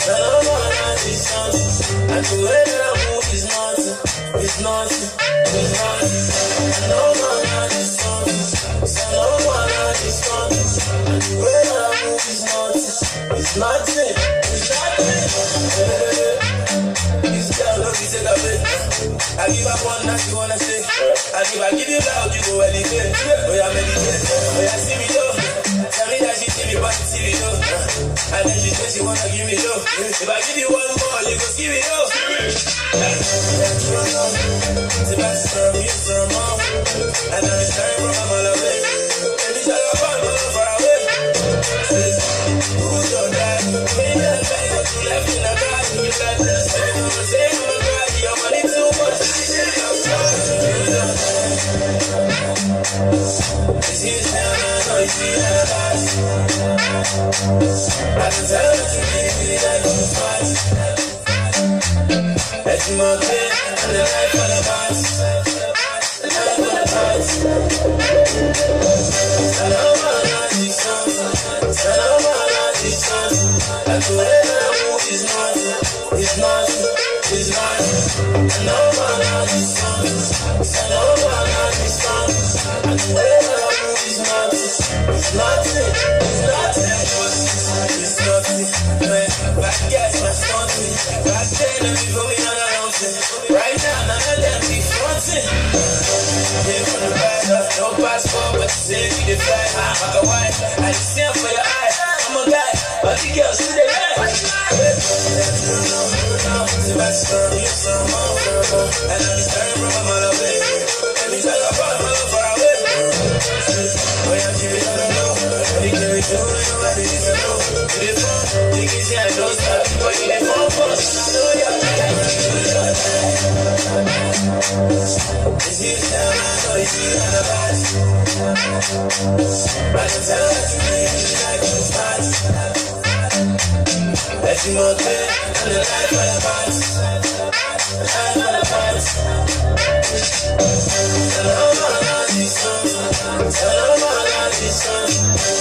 Salaam is something. And the way that I move is nothing. It's nothing. It's nothing. I know my life is something. Salaam is something. And the way that I move is nothing. It's nothing. It's nothing. This girl love you take a bit. I give her one that she wanna say. And if I give you loud, you go elevate. Oh yeah, meditate. Oh yeah, see me though. Tell me that she see me, but she see me though. And then she say she wanna give me though. If I give you one more, you go see me though. The best serve you serve more. And I'm starting from a mile away. And it's all about far away. Who's your dad? Maybe I'm better, you left in the car. You left the same. Say I'm a god, your money too much. I'm trying. This is hell, I know you see that I can tell that you really like you smart. That's my bed, and the life of the boss. The life of the boss. Salam alaikum, salam alaikum. And the way that I move is nothing, it's nothing, it's nothing. I know my life is something. Salam alaikum. And the way that I move is nothing, it's nothing, it's nothing. It's nothing. Man, back gas, my something. Back then, let me put me on a mountain. Right now, none of them be fronting. Here from the back, no passport, but you say you the fly. I'm a white, I just see for your eye. I'm a guy, but the girls see the lie. And I'm starting from a mile away. Let me tell you about my far away. When I give it on the low, you give it to me, nobody needs to know. You the phone, you can see I don't stop, but you the phone first. I know you're. This is how I know you see on the bus. I can tell that you really like you smart. That you more clear and the life of the box. The life of the box. Salam alaikum, salam alaikum.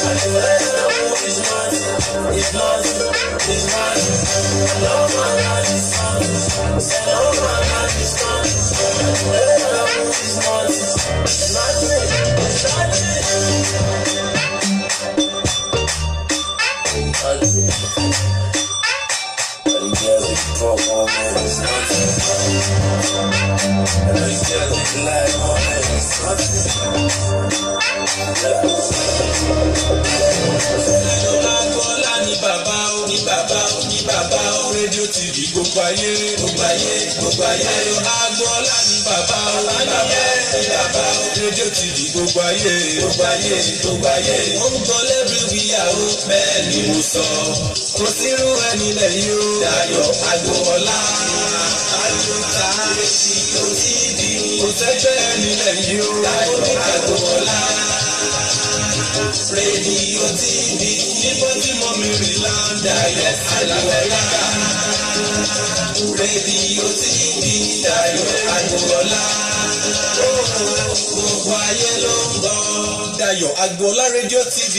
And the way that I move is nothing, it's nothing, it's nothing. I know my life is something, salam alaikum. And the way that I move is nothing, it's nothing, it's nothing. Nothing. All these girls they talk on, man, it's nothing. And all these girls they lie on, man, it's nothing. Agboola ní bàbá ó ní bàbá ó ní bàbá ó rédíò TV gbogbo ayé gbogbo ayé gbogbo ayé. Agboola ní bàbá ó ní bàbá ní bàbá ó rédíò TV gbogbo ayé gbogbo ayé gbogbo ayé. Ó ń gbọ́ lẹ́bíríwìyà ó bẹ́ẹ̀ ni mo sọ. Kò sírú ẹni lẹ́yìn ó. Dayọ̀ Agboola Àjọta rédíò TV kò sẹ́gbẹ́ ẹni lẹ́yìn ó. Dayọ̀ Agboola rédíò TV ní Baltimore, Maryland, Dayọ̀ Agboola rédíò TV Dayọ̀ Agboola gbogbo ayé ló ń gbọ́. Dayọ̀ Agboola Radio TV.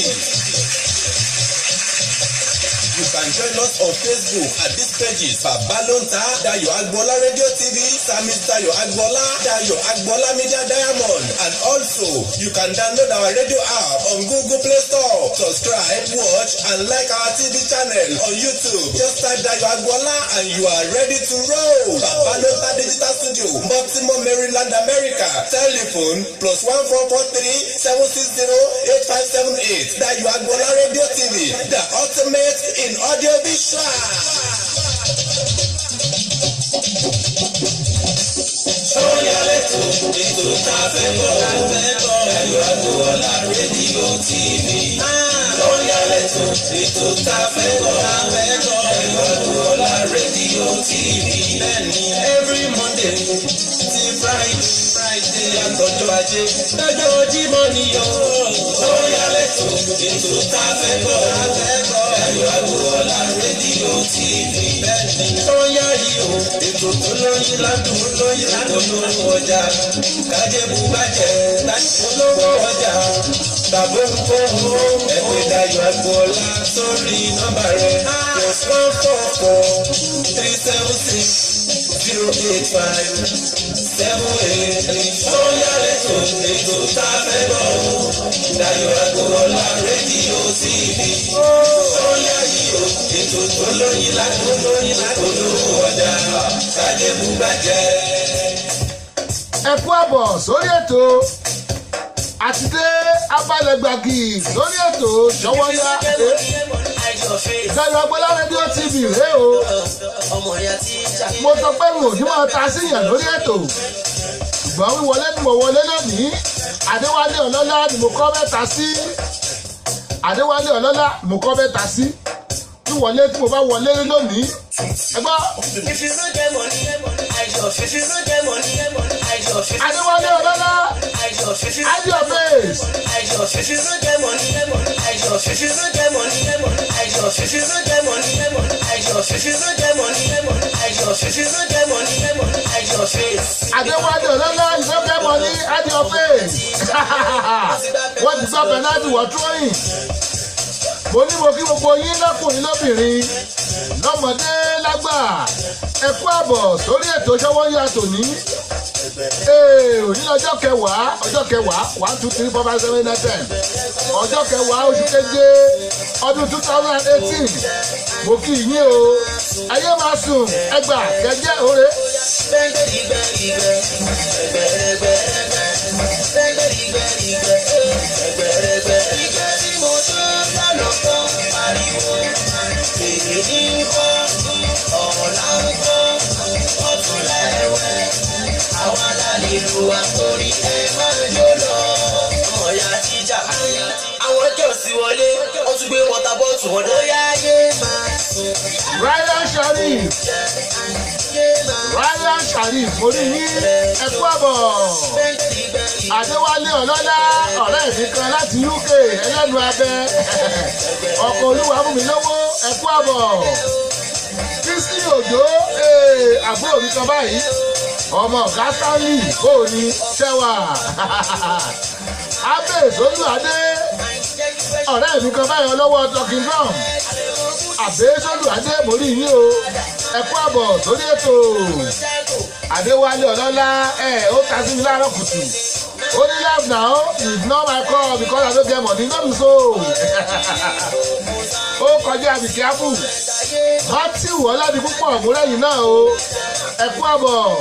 You can join us on Facebook at these pages: Babalonta Dayo Agboola Radio TV, Samis Dayo Agboola, Dayo Agboola Media Diamond, and also you can download our radio app on Google Play Store. Subscribe, watch, and like our TV channel on YouTube. Just type Dayo Agboola and you are ready to roll. Babalonta Digital Studio, Baltimore, Maryland, America. Telephone +1 443 760 8578. Dayo Agboola Radio TV, the ultimate in audio visual. Sọ́yà lẹ́tọ̀ ètò tá a fẹ́ gbọ́ Dayọ̀ Agboola rédíò TV. Sọ́yà lẹ́tọ̀ ètò tá a fẹ́ gbọ́ Dayọ̀ Agboola rédíò TV. Bẹ́ẹ̀ni, every Monday ti Friday àtọjọ́ Ajé lọ́jọ́ Jímọ̀ nìyọ. Sọ́yà lẹ́tọ̀ ètò tá a fẹ́ gbọ́ Dayọ̀ Agboola rédíò TV. Bẹ́ẹ̀ni, sọ́yà yìí o, ètò tó lóyin ládùn lóyin ládùn lówó ọjà kájé bùbájẹ́ olówó ọjà. Tàbí ohunkóhun, ẹ pè Dayọ̀ Agboola sórí nọ́mbà rẹ̀ +1 4 4 3 7 6 0 8 5 7 8. Sọ́yà lẹ́tọ̀ ètò tá a fẹ́ gbọ́ o. Dayọ̀ Agboola rédíò TV. Sọ́yà yìí o, ètò tó lóyin láti lóyin láti olówó ọjà. Kájébùgbàjẹ́. Ẹ kú àbọ̀ sórí ètò àti dé abalẹ̀gbàgì lórí ètò Ṣọwọ́nyá. Dayọ̀ Agboola rédíò TV rèé o. Mo sọ pé mi ò ní máa ta síyàn lórí ètò, ṣùgbọ́n wíwọlé ni mo wọlé lónìí. Adéwálé Ọlọ́lá ni mo kọ́ mẹ́ta sí. Adéwálé Ọlọ́lá mo kọ́ mẹ́ta sí. Wíwọlé tí mo bá wọlé lónìí, ẹ gbọ́. If you no get money, hide your face. If you no get money, hide your face. Adéwálé Ọlọ́lá. Hide your face. Hide your face. Hide your face. If you no get money, hide your face. If you no get money, hide your face. If you no get money, hide your face. If you no get money, hide your face. If you no get money, hide your face. Adéwálé Ọlọ́lá, you no get money, hide your face. Wọ́n ti gbọ́ penalty wọ́n tróyìn. Mo ní mo kí gbogbo yín, lọ́kùnrin, lóbìnrin, lọ́mọdé, lágbà, ẹ kú àbọ̀ sórí ètò Ṣọwọ́nyá tòní. Òní lọ́jọ́ kẹwàá, ọjọ́ kẹwàá, 1 2 3 4 5 7 9 10, ọjọ́ kẹwàá oṣù keje ọdún 2018. Mo kí yín o. Ayé máa sùn ẹgbà kẹjẹ òre. Gbẹ́ngbẹ́rìgbẹ́rìgbẹ́, ẹgbẹ́rẹ́gbẹ́rẹ́gbẹ́, gbẹ́ngbẹ́rìgbẹ́rìgbẹ́, ẹgbẹ́rẹ́gbẹ́. Ìgbẹ́ tí mo tó lánàá kan pariwo, èyí ń kọ́, ọ̀la ń kọ́, ọ̀túnla ẹ̀wẹ̀. Àwa la lè lu àkórí ẹ máa jó lọ. Ọmọ ya jíjà, àwọn girls wọlé, wọ́n tún gbé water bottle wọn dé. Bóyá yé máa sùn, Ryan Sharif, yé máa Ryan Sharif, mo rí yín, ẹ kú àbọ̀. Gbẹ́ngbẹ́rìgbẹ́rìgbẹ́. Adéwálé Ọlọ́lá, ọ̀rẹ́ mi kan láti UK, ẹlẹ́nu abẹ, ọkọ̀ olúwa fún mi lówó, ẹ kú àbọ̀. Kristi Òjò, àbúrò mi kan báyìí, ọmọ ọ̀gá Stanley, bóò ni ṣẹ́wà. Abe Sólúadé, ọ̀rẹ́ mi kan báyìí, ọlọ́wọ́ talking drum, àbẹ́ Sólúadé, mo rí yín o, ẹ kú àbọ̀ sórí ètò. Adéwálé Ọlọ́lá ẹ ó ta sí mi láàárọ̀ kùtù, ó ní, "Life now is not my call because I no get money." No be so, ó kọjá. Be careful. Matthew Ọládipúpọ̀, múrẹ́yìn náà o, ẹ kú àbọ̀.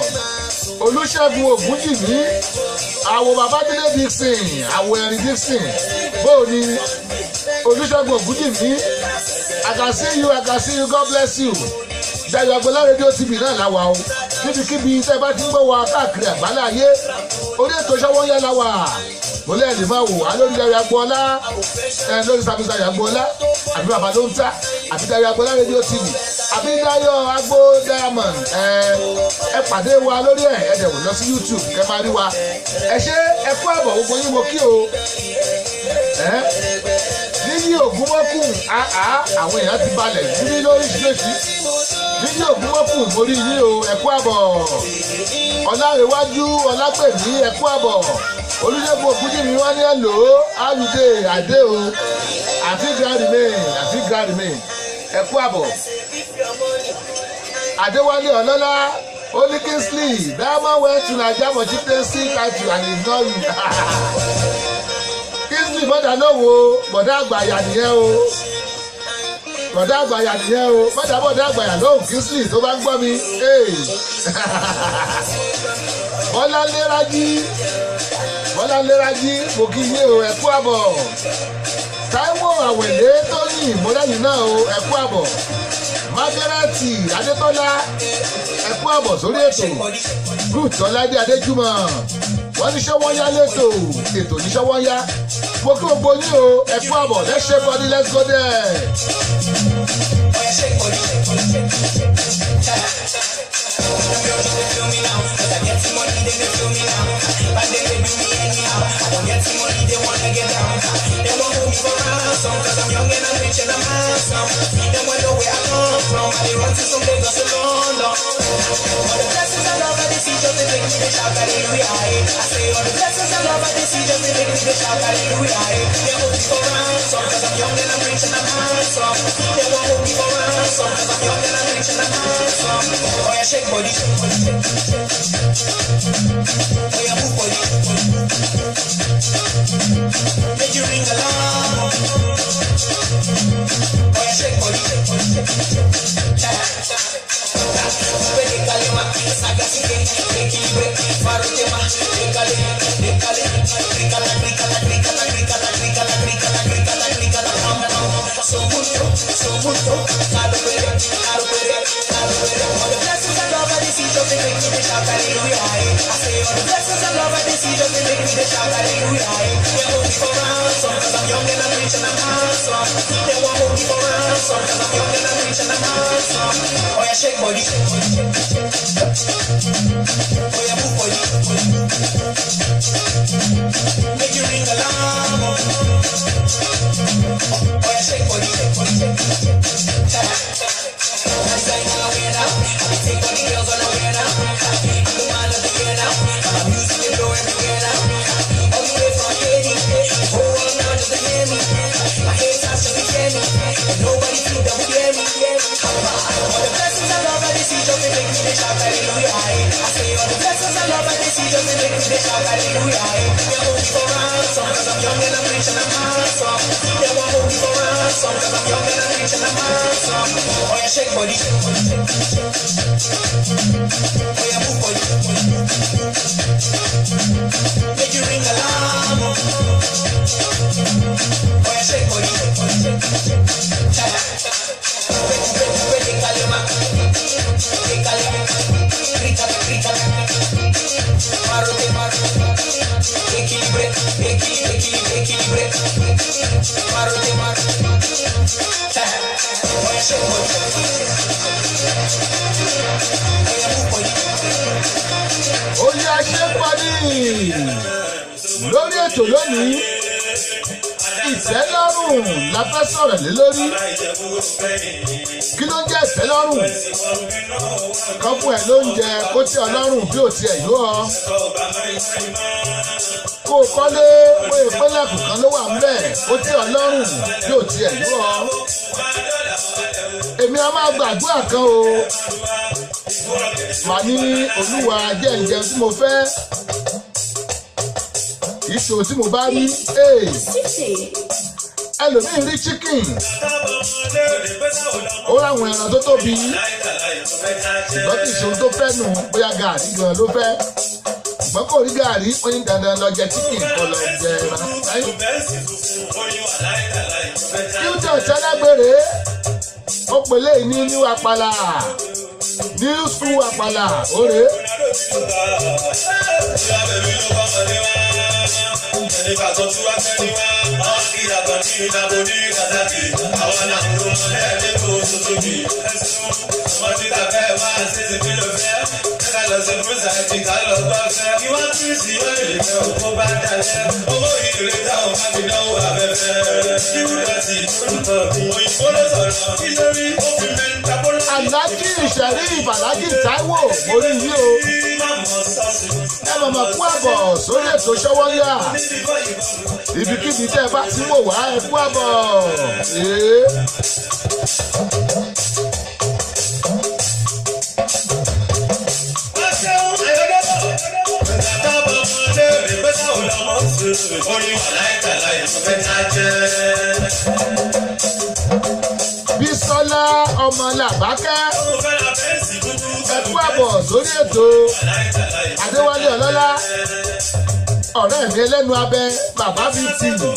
Olùṣègùn Ògúnjìmí, àwò Babájídé Dixon, àwò Ẹ̀rín Dixon, bóò ni Olùṣègùn Ògúnjìmí? I can see you, I can see you. God bless you. Dayọ̀ Agboola rédíò TV náà la wà o. Níbikíbi tẹ́ bá ti ń gbọ́ wa káàkiri àgbálá ayé, orí ètò Ṣọwọ́nyá la wà. Mo lẹ́ẹ̀ lè máa wò wá lórí Dayọ̀ Agboola ẹ, lórí Sàmísà Dayọ̀ Agboola, àbí bàbá ló ń ta, àbí Dayọ̀ Agboola rédíò TV, àbí Dayọ̀ Agbo Diamond. Ẹ ẹ pàdé wa lórí ẹ. Ẹ dẹ̀ wò lọ sí YouTube kẹ́ máa rí wa. Ẹ ṣé, ẹ kú àbọ̀, gbogbo yín mo kí o. Ẹ níyì Ògúnmọ́kùn, àá àwọn èèyàn ti balẹ̀ níbí lóríṣiríṣi. Níyì Ògúnmọ́kùn, mo rí yín o, ẹ kú àbọ̀. Ọlárẹ̀wájú Ọlápẹ̀mí, ẹ kú àbọ̀. Olùṣègùn Ògúnjìmí, wọn ní hello, how you dey? Àdé o, àti grand remain, àti grand remain, ẹ kú àbọ̀. Adéwálé Ọlọ́lá ó ní, "Kingsley Diamond went to Naija for chieftaincy title and he not you." Kingsley, bọ́dà náà wo bọ̀dá àgbàyà nìyẹn o, bọ̀dá àgbàyà nìyẹn o, bọ́dà bọ̀dá àgbàyà lóhùn. Kingsley tó bá ń gbọ́ mi, Bọ́lá Lẹ́rájí, Bọ́lá Lẹ́rájí, mo kí yín o, ẹ kú àbọ̀. Táíwò Àwẹ̀lé Tóyìn, mọ́lẹ́yìn náà o, ẹ kú àbọ̀. Mágẹ́rẹ́tì Adétọ́lá, ẹ kú àbọ̀ sórí ètò. Ruth Ọládé Adéjúmọ̀, wọ́n ní ṣọ́wọ́nyá lẹ́tò, ètò ní ṣọ́wọ́nyá. Mo kí gbogbo yín o, ẹ kú àbọ̀. Let's shake body, let's go there. Shake body. Feel me now, 'cause I get some money, they dey feel me now. But they dey do me anyhow. I don't get some money. money, they wanna get down. They want hold me for ransom, 'cause I'm young and I'm rich and I'm handsome. They wanna know where I come from. I dey run to some Lagos to London. All the blessings and love I dey see just dey make me dey shout hallelujah. I say all the blessings and love I dey see just dey make me dey shout hallelujah. They hold me for ransom, 'cause I'm young and I'm rich and I'm handsome. They want hold me for ransom, 'cause I'm young and I'm rich and I'm handsome. Oh yeah, shake body. Oh yeah, move body. Make you ring alarm. Oh yeah, shake body. All the blessings and love I dey see just dey make me dey shout hallelujah. I say all the blessings and love I dey see just dey make me dey shout hallelujah. They hold me for ransom, 'cause I'm young and I'm rich and I'm handsome. They won't hold me for ransom, 'cause I'm young and I'm rich and I'm handsome. Oh yeah, shake body. Oh yeah, move body. Make you ring alarm. Oh yeah, shake body. Designer wear now. I take all the girls on the wear now. I'm the man of the year now. My music they blow everywhere now. All the way from Haiti, the whole world now just to hear me. My haters just to hear me, and nobody think that we hear me. All the blessings and love I dey see just dey make me dey shout hallelujah. I say all the blessings and love I dey see just dey make me dey shout hallelujah. They hold me for ransom, 'cause I'm young and I'm rich and I'm handsome. They won't hold me for ransom, 'cause I'm young and I'm rich and I'm handsome. Oh yeah, shake body. Oh yeah, move body. Make you ring alarm. Oh yeah, shake body. Ó yá, ṣé pọ́nì lórí ètò lónìí? Ìtẹ́lọ́rùn la fẹ́ sọ̀rọ̀ lé lórí. Kí ló ń jẹ́ ìtẹ́lọ́rùn? Kan fún ẹ lóúnjẹ kó tẹ́ ọ lọ́rùn bí ò tiẹ̀ yó ọ, kó o kọ́lé pé ìpínlẹ̀kùn kan ló wà ńbẹ̀ kó tẹ́ ọ lọ́rùn bí ò tiẹ̀ yó ọ. Èmi a máa gbàdúrà kan o, màá ní, "Olúwa, jẹ́ ń jẹun tí mo fẹ́, ìṣòro tí mo bá rí." Ẹlòmíín rí chicken, ó ráwọn ẹran tó tóbi, ṣùgbọ́n kì í ṣe ohun tó fẹ́ nù. Bóyá gàrí gan ló fẹ́, ṣùgbọ́n kò rí gàrí. Ó ní dandan, lọ jẹ chicken, kó lọ jẹ ẹran. Hilton sẹlẹgbèrè, ó pèlè ní new apala, new school apala òrè. Nígbà tó tú wá fẹ́ ní wá, ọ́n kí àtọ̀ ní ìdàbò ní kàtàkì. Àwọn náà ló mọ lẹ́ẹ̀lẹ́ kó tó tóbi. Ẹ̀sùn ọmọ títà fẹ́ wá sí ti bí ló fẹ́. Ká lọ sí Bùsàìtì, ká lọ gbọ́ fẹ́. Kí wọ́n tún sí ó lè fẹ́ òkú bá dalẹ̀. Owó ìrè táwọn bá fi náwó afẹ́fẹ́. Kíwúdọ̀tì lórúkọ mi. Òyìnbó ló sọ̀rọ̀. Kí lórí ó fi mẹ́ta bọ́lá. Alhaji Sherif, Alhaji Taiwo, mo rí yí o. Ẹ mọ̀mọ́ kú àbọ̀ sórí ètò Ṣọ́wọ́nyá. Ibikíbi tẹ́ ẹ bá ti wò wá, ẹ kú àbọ̀. Ee. Orin wà láìka láì ló fẹ́ ká jẹ́. Bísọ́lá ọmọ Làbákẹ́, ẹ kú àbọ̀ sórí ètò. Adéwálé Ọlọ́lá, ọ̀rẹ́ mi ẹlẹ́nu abẹ, bàbá 50,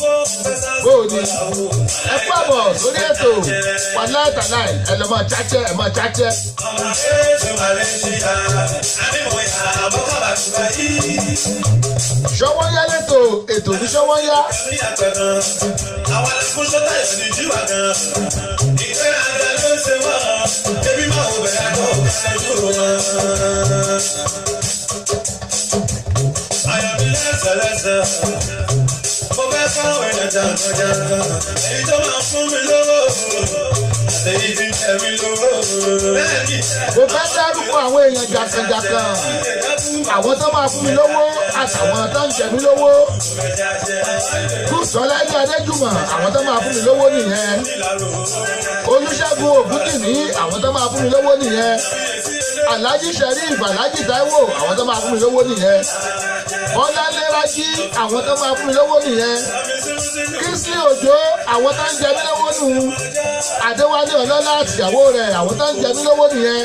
bóòní, ẹ kú àbọ̀ sórí ètò. Wàláì tàláì, ẹ lọ́ mọ cháchẹ́, ẹ mọ cháchẹ́. Ọmọ ètò Malaysia, àbímọ ìhà àbọ̀kàbà Dubai. Ṣọwọ́nyá lẹ́tọ̀, ètò ní Ṣọwọ́nyá. Ní àpẹ̀rẹ̀, àwọn alákòóso táyọ̀ ní jíwà gan. Ìgbéraga ló ń ṣe wọ́n, ebi máa wò bẹ̀rẹ̀ àgọ́ òkè wọn. Ayọ̀mí lẹ́sẹ̀lẹ́sẹ̀. fáwọn èèyàn jàǹkànjàǹkàn. Èyí tó máa fún mi lówó. Èyí tí ń tẹ̀ mí lówó. Bẹ́ẹ̀ni. Mo fẹ́ dárúkọ àwọn èèyàn jàǹkànjàǹkàn, àwọn tó máa fún mi lówó àtàwọn tó ń jẹ mí lówó. Kùsọ́lá ẹni Adéjùmọ̀, àwọn tó máa fún mi lówó nìyẹn. Olúṣẹ́gun Ògúndìní, àwọn tó máa fún mi lówó nìyẹn. Alhaji Sheriff, Alhaji Taiwo, àwọn tó máa fún mi lówó nìyẹn. Bọ́láńlé Rájí, àwọn tó máa fún mi lówó nìyẹn. Kingsley Òjó, àwọn tó ń jẹ mí lówó nù. Adéwálé Ọlọ́lá àtìyàwó rẹ̀, àwọn tó ń jẹ mí lówó nìyẹn.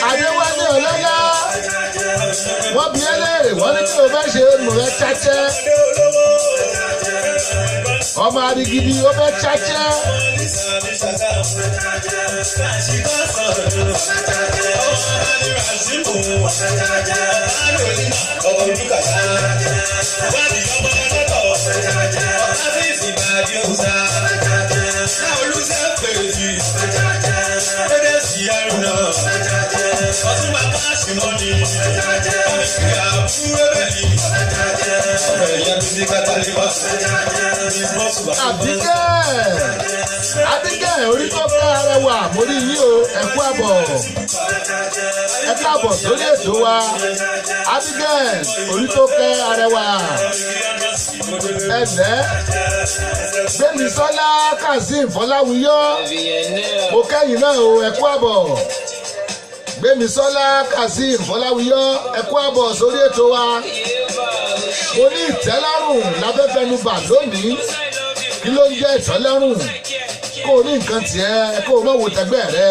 Adéwálé Ọlọ́lá, wọ́n bi ẹlẹ́rìí, wọ́n ní kí ló fẹ́ ṣe? Mo fẹ́ cháchẹ́. Ọmọ arigidi, ó fẹ́ cháchẹ́. Àbíkẹ́, Àbíkẹ́ orí tó fẹ́ arẹwà, mo rí yín o, ẹ kú àbọ̀, ẹ káàbọ̀ sórí ètò wa. Àbíkẹ́ orí tó fẹ́ arẹwà, ẹ̀lẹ́ Gbémisọ́lá Kazeem Fọláwíyọ́, mo kẹ́yìn náà o, ẹ kú àbọ̀. Gbémisọ́lá Kazeem Fọláwíyọ́, ẹ kú àbọ̀ sórí ètò wa. Mo ní ìtẹ́lọ́rùn lábẹ́fẹ́nubà lónìí. Kí ló ń jẹ́ ìtẹ́lọ́rùn? Kó o ní nǹkan tiẹ̀, kó o mọ̀ wò tẹ́gbẹ́ rẹ.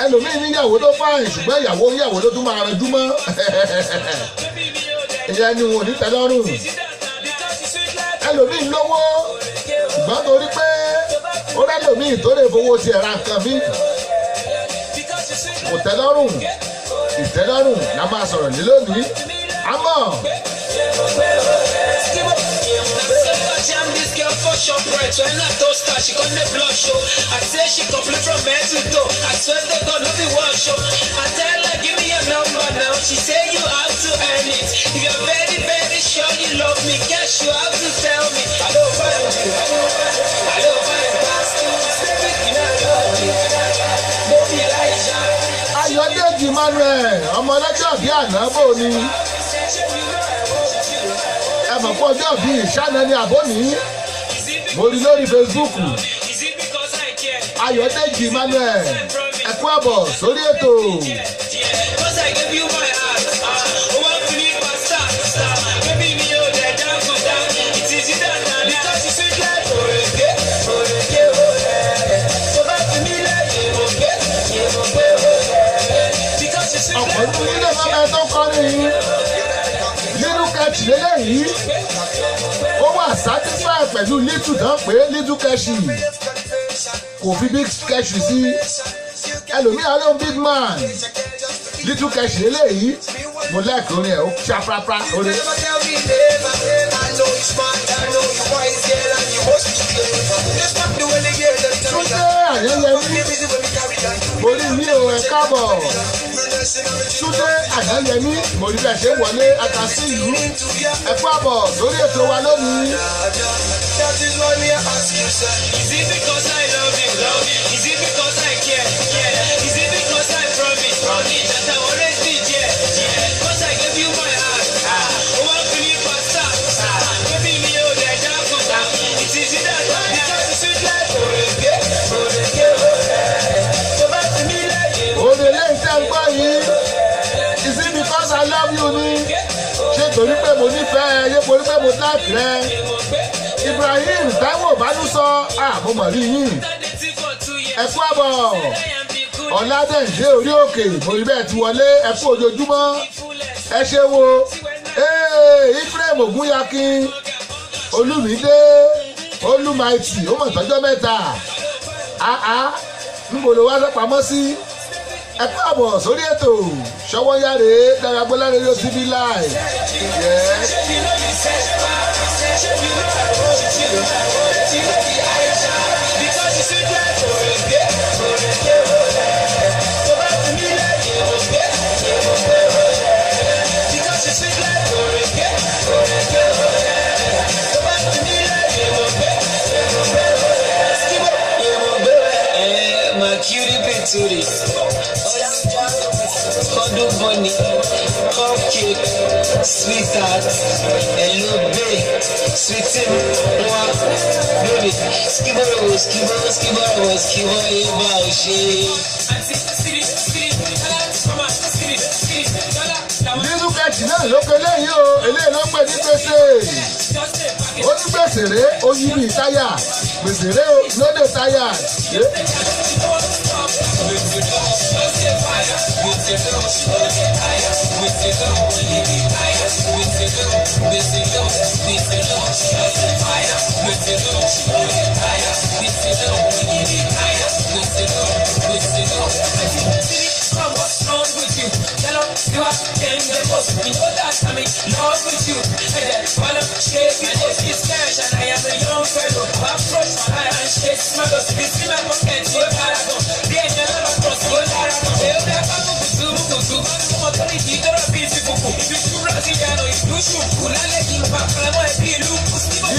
Ẹlòmíì níyàwó tó fáyìn, ṣùgbọ́n ìyàwó níyàwó ló tún máa rẹjú mọ́. Ìyẹn ni wọn ò ní tẹ́lọ́rùn. Ẹlòmíì lówó, ṣùgbọ́n torí pé ó rẹ́lòmíì tó lè fowó tiẹ̀ ra nǹkan míì, kò tẹ́lọ́rùn. Ìtẹ́lọ́rùn la máa sọ̀rọ̀ ní lónìí. Àmọ́ Jam this girl for shop right. When I toast her, she come the blood show. I say she complete from head to toe. I swear to God, no be one show. I tell her, give me your number now. She say you have to earn it. If you're very, very sure you love me, guess you have to tell me. I don't find you. I don't find you. Stay with me now, love me. Don't be like Ayọ̀dèjì Emmanuel, ọmọ ọlọ́jọ́ bíi àná, bò ni ẹ mọ̀ pé ọjọ́ bíi ìṣáná ni àbóní, mo rí lórí Facebook. Is it because I care? Ayọ̀dèjì Emmanuel, ẹ kú àbọ̀ sórí ètò. Cause I gave you my heart. Oh, want to be pastor. Baby, me, oh, that down, go down. It is you that I because you sweet like oh, yeah, oh, yeah, oh, yeah. So back to me like yeah, oh, yeah, yeah, oh, yeah, oh, yeah. Because you sweet Ọ̀pọ̀ like nínú ilé mọ́mọ́ ẹ tó ń kọrin yìí, nínú kẹ́ẹ̀tì lélẹ́yìí, ó wà satisfied pẹ̀lú little tán pé little kẹ́ẹ̀ṣì, kò fi big kẹ́ẹ̀ṣì sí. Ẹlòmíà ló ń big man, little kẹ́ẹ̀ṣì lélẹ́yìí. Mo like orin ẹ̀, ó ṣafráfrá orin. Never tell me never. I know you smart, I know you wise, girl, and you must be clever. Just not the way they hear them tell me Túndé that. Àyẹ́yẹmí, Me busy when we carry on. mo rí yín o, ẹ káàbọ̀. Túndé Àyẹ́yẹmí, mo rí bẹ́ẹ̀ ṣe ń wọlé àtàsí ìlú. Ẹ kú àbọ̀ sórí ètò wa lónìí. That is why me ask you, sir. Is it because I love you? Love you. Is it because I care? Yeah. Is it because I promise? Promise that I always be there. Yeah. Cause I gave you my heart. Ah. Oh, want to be pastor. Ah. Baby, me oh, that down, go down. It is you that I because you sweet like oh, yeah, oh, yeah, oh, yeah. So back to me like yeah, Òun eléyìí tẹ́ ń gbọ́ yìí, is it because I love you ni? Ṣé torí pé mo nífẹ̀ẹ́ yé, torí pé mo like rẹ? Ibrahim Taiwo Bánúsọ, mo mọ̀ rí yín. Dating for 2 years. Ẹ kú àbọ̀. I am be good. Ọ̀làdẹ̀ǹdé orí òkè, mo rí bẹ́ẹ̀ ti wọlé, ẹ kú ojoojúmọ́. Fullest. Ẹ ṣe wo. Ee, Ephraim Ogunyakin, Olúmídé, Olúmaìtì ó mọ̀ tọ́jọ́ mẹ́ta. Àá níbo ló wá sápamọ́ sí? Ẹ káàbọ̀ sórí ètò Ṣọwọ́nyáre Daragbọ́lá Radio TV Live. Yes. My cutie patootie. Cuddle bunny, cupcake, sweetheart, hello babe, sweetie, mwah, baby, skiboro, skiboro, skiboro, skiboro, eba ose. Nínú kẹ̀tì náà ló pe eléyìí o, eléyìí ló pè ní gbèsè. Ó ní gbèsè rèé, ó yí bí táyà. Gbèsè rèé o, lóde táyà.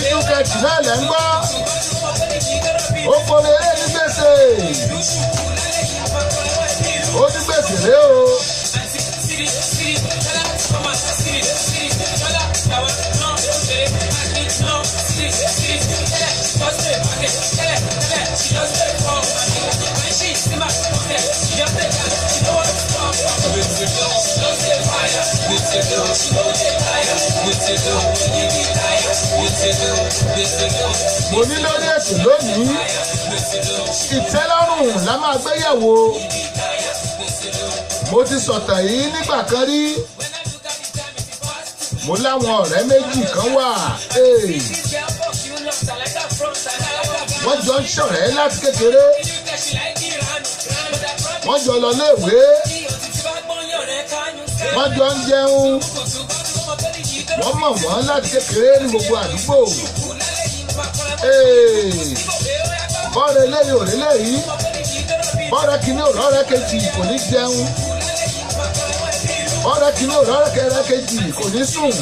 Nínú kẹ̀tì náà lẹ́ ń gbọ́. Ó kórè eré ní gbèsè. Ó ní gbèsè rèé o. Mo ní lórí ètò lónìí, ìtẹ́lọ́rùn la máa gbéyẹ̀wò. Mo ti sọ̀tàn yìí nígbà kan rí. Mo láwọn ọ̀rẹ́ méjì kan wà. Hey. Wọ́n jọ ń ṣọ̀rẹ́ láti kékeré. Wọ́n jọ lọ léèwé. Wọ́n jọ ń jẹun. Wọ́n mọ̀ wọ́n láti kékeré ní gbogbo àdúgbò. Hey. Bọ́ọ̀rẹ́ eléyìí ò léléyìí. Bọ́ọ̀rẹ́ kìíní ò rọ́ọ̀rẹ́ kejì kò ní jẹun. Bọ́ọ̀rẹ́ kìíní ò rọ́ọ̀rẹ́ kẹrẹ́ kejì kò ní sùn.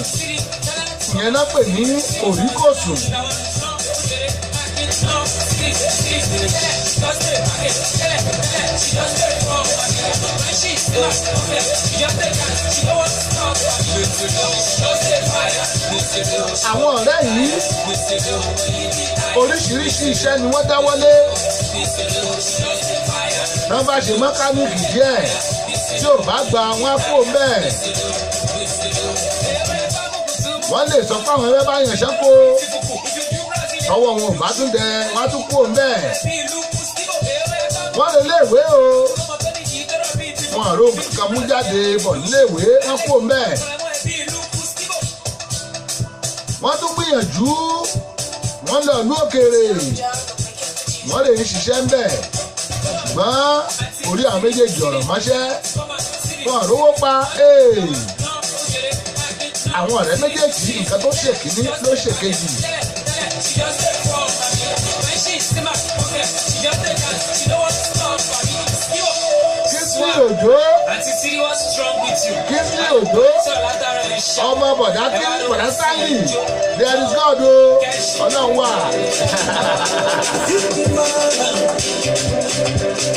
Ìyẹn náà pè ní kòríkòsùn. Àwọn ọ̀rẹ́ yìí oríṣiríṣi iṣẹ́ ni wọ́n dáwọ́lé. Wọ́n bá ṣe mọ́kánìkì díẹ̀ tí ò bá gba wọn á kó bẹ́ẹ̀. Wọ́n lè sọ fáwọn ẹgbẹ́ bá yàn ṣẹ́kó. Tọwọ́ wọn ò bá tún dẹ, wọ́n á tún kó bẹ́ẹ̀. Wọ́n lè léèwé o. Wọn àrò kan mú jáde bọ̀ níléèwé, wọ́n kó bẹ́ẹ̀. Wọ́n tún gbìyànjú, wọ́n lọ ìlú òkèèrè, wọ́n lè ń ṣiṣẹ́ ń bẹ̀. Ṣùgbọ́n orí àwọn méjèèjì ọ̀rọ̀ mọ́ṣẹ́, wọn àrówó pa. Àwọn ọ̀rẹ́ méjèèjì nǹkan tó ṣe kìíní ló ṣe kejì. Kingsley Òjó, Kingsley Òjó, ọmọ bọ̀dá kí bọ̀dá Stanley, there is God o, Ọlọ́run wà.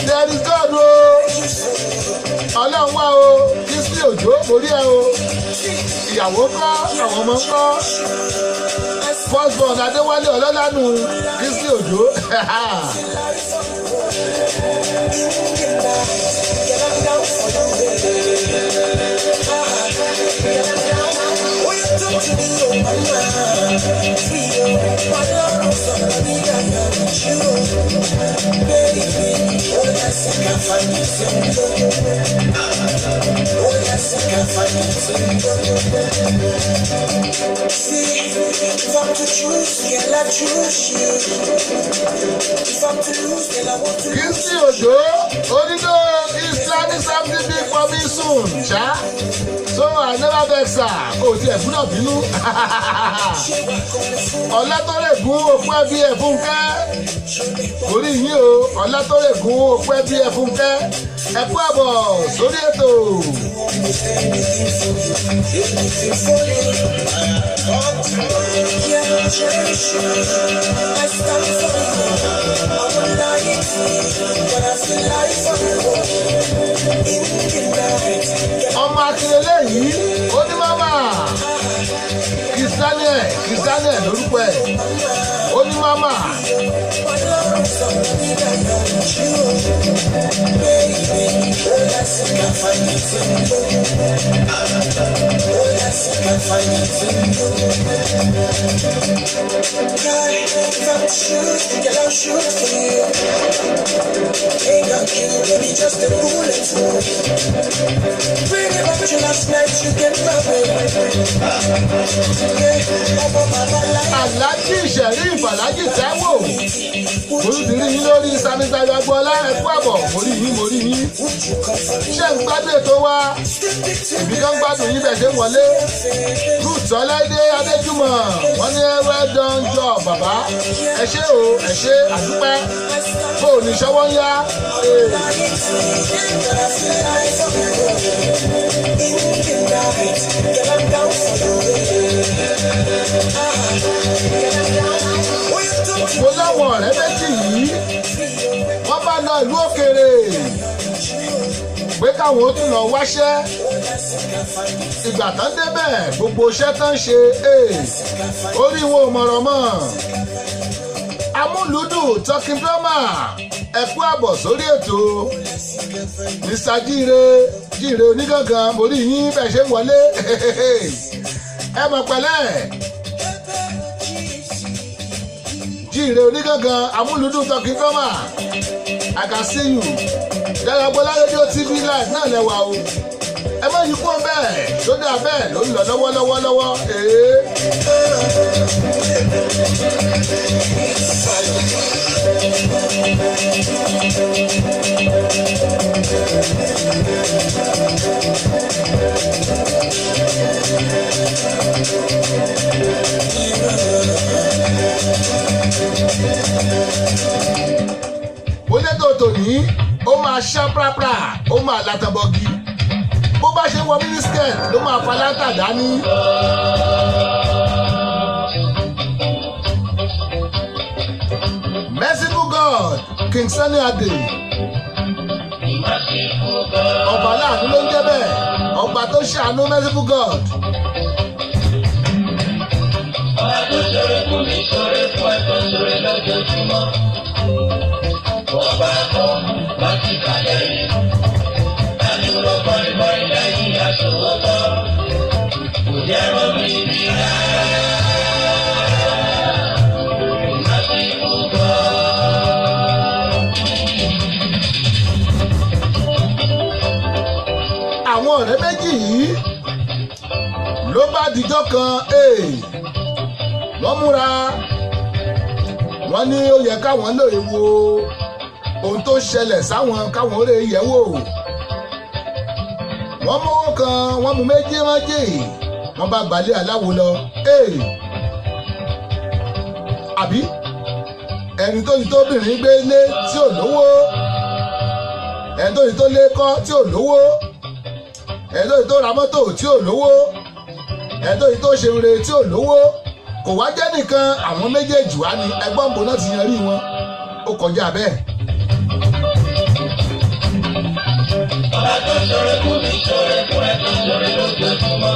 There is God o, Ọlọ́run wà o, Kingsley Òjó, mo rí ẹ o. Ìyàwó kọ́, àwọn ọmọ ń kọ́. First born Adéwálé Ọlọ́lánú, Kingsley Òjó. want you, baby. Oh yes, I can find it in you. Oh yes, I can find it in you. See, if I'm to choose, girl, I choose you. If I'm to lose, girl, I want to lose. Kingsley Ojo onídó is planning something big for me soon ṣá, so I never vex her. Kò tiẹ̀ gbúdọ̀ bínú. Ọ̀làtọ́lẹ̀gùn òkú ẹbí ẹ̀ fúnkẹ́ orí yín o. Ọ̀làtọ́lẹ̀gùn òkú ẹbí ẹ̀ fúnkẹ́, ẹ kú àbọ̀ sórí ètò. Anything for you, anything for you. Yeah, cherish you. I stand for you. I won't lie to you, but I feel like for you. In the night, yeah. Ọmọ akérèlé yìí ó ní mama Kìsánìẹ̀, Kìsánìẹ̀ lórúkọ ẹ̀, ó ní mama. My love is something I want you, baby. Oh yes, I can find it in you. Oh yes, I can find it in you. Girl, if I'm to shoot, girl, I'll shoot for you. Ain't gonna kill, baby, just a bullet wound. Pretty about you last night, you get my way. Yeah, over my life. Aláàjì Ìṣẹ̀rí Ìfàlájì Táíwò, olùdírí yín lórí Samisayo Agboola, ẹ kú àbọ̀. Mo rí yín, mo rí yín. Would you come for me? Ṣé ń gbádùn ètò wa? Èmi kan gbádùn yín bẹ̀ ṣe ń wọlé. Ruth Ọláìdé Adéjúmọ̀, wọ́n ní well done job, bàbá. Ẹ ṣé o, ẹ ṣé àdúpẹ́. Bó o ní ṣọwọ́ ń yá. Ee. In the night, girl, I'm down for you. Ah, girl, I'm down. Oh, you talk to Mo láwọn ọ̀rẹ́ méjì yìí, wọ́n bá lọ ìlú òkèèrè pé káwọn ó tún lọ wáṣẹ́. Ìgbà tán débẹ̀, gbogbo iṣẹ́ tán ṣe, orí wọn ò mọ̀rọ̀ mọ́. Amúlùdù talking drama, ẹ kú àbọ̀ sórí ètò. Mr Jíire, Jíire onígangan, mo rí yín bẹ́ẹ̀ ṣe ń wọlé. Ẹ mọ̀ pẹ̀lẹ́. Jíire onígangan, Amúlùdù talking drama, I can see you. Dayọ̀ Radio TV live náà lẹ́wà o. Ẹ má yí kúrò bẹ́ẹ̀, tó dáa bẹ́ẹ̀ ló ń lọ lọ́wọ́lọ́wọ́ lọ́wọ́ ee. Olétò tòní ó máa ṣá prapra, ó máa látàbọ̀gì. Bó bá ṣe wọ mínísítẹ̀t ló máa fa láńtà dání. Merciful God, King Sunny Adé, ọba aláàánú ló ń jẹ́ bẹ́ẹ̀, ọba tó ṣàánú, merciful God. Ọba tó ṣoore fún mi, ṣoore fún ẹ, tó ṣoore lójoojúmọ́. Ọba kan má ti kà lẹ́yìn. Àdúró bọ́ìbọ́ì lẹ́yìn aṣòwòtọ́. Kò jẹ́ rán mi bí rárá. Merciful God. Àwọn ọ̀rẹ́ méjì yìí ló bá dijọ́ kan, wọ́n múra, wọ́n ní ó yẹ káwọn lè wo ohun tó ṣẹlẹ̀ sáwọn, káwọn ó lè yẹ̀ wò. Wọ́n mówó kan, wọ́n mú méjì méjì, wọ́n bá gbalẹ̀ aláwo lọ. Àbí ẹni tó ti tóbìnrin gbé lé tí ò lówó, ẹni tó ti tó lé kọ́ tí ò lówó, ẹni tó ti tó ra mọ́tò tí ò lówó, ẹni tó ti tó ṣe rere tí ò lówó, kò wá jẹ́ nìkan. Àwọn méjèèjì wá ní ẹgbọ́n bò náà ti yan rí wọn, ó kọjá bẹ́ẹ̀. Ọba tó ṣoore fún mi, ṣoore fún ẹ, tó ṣoore lójoojúmọ́.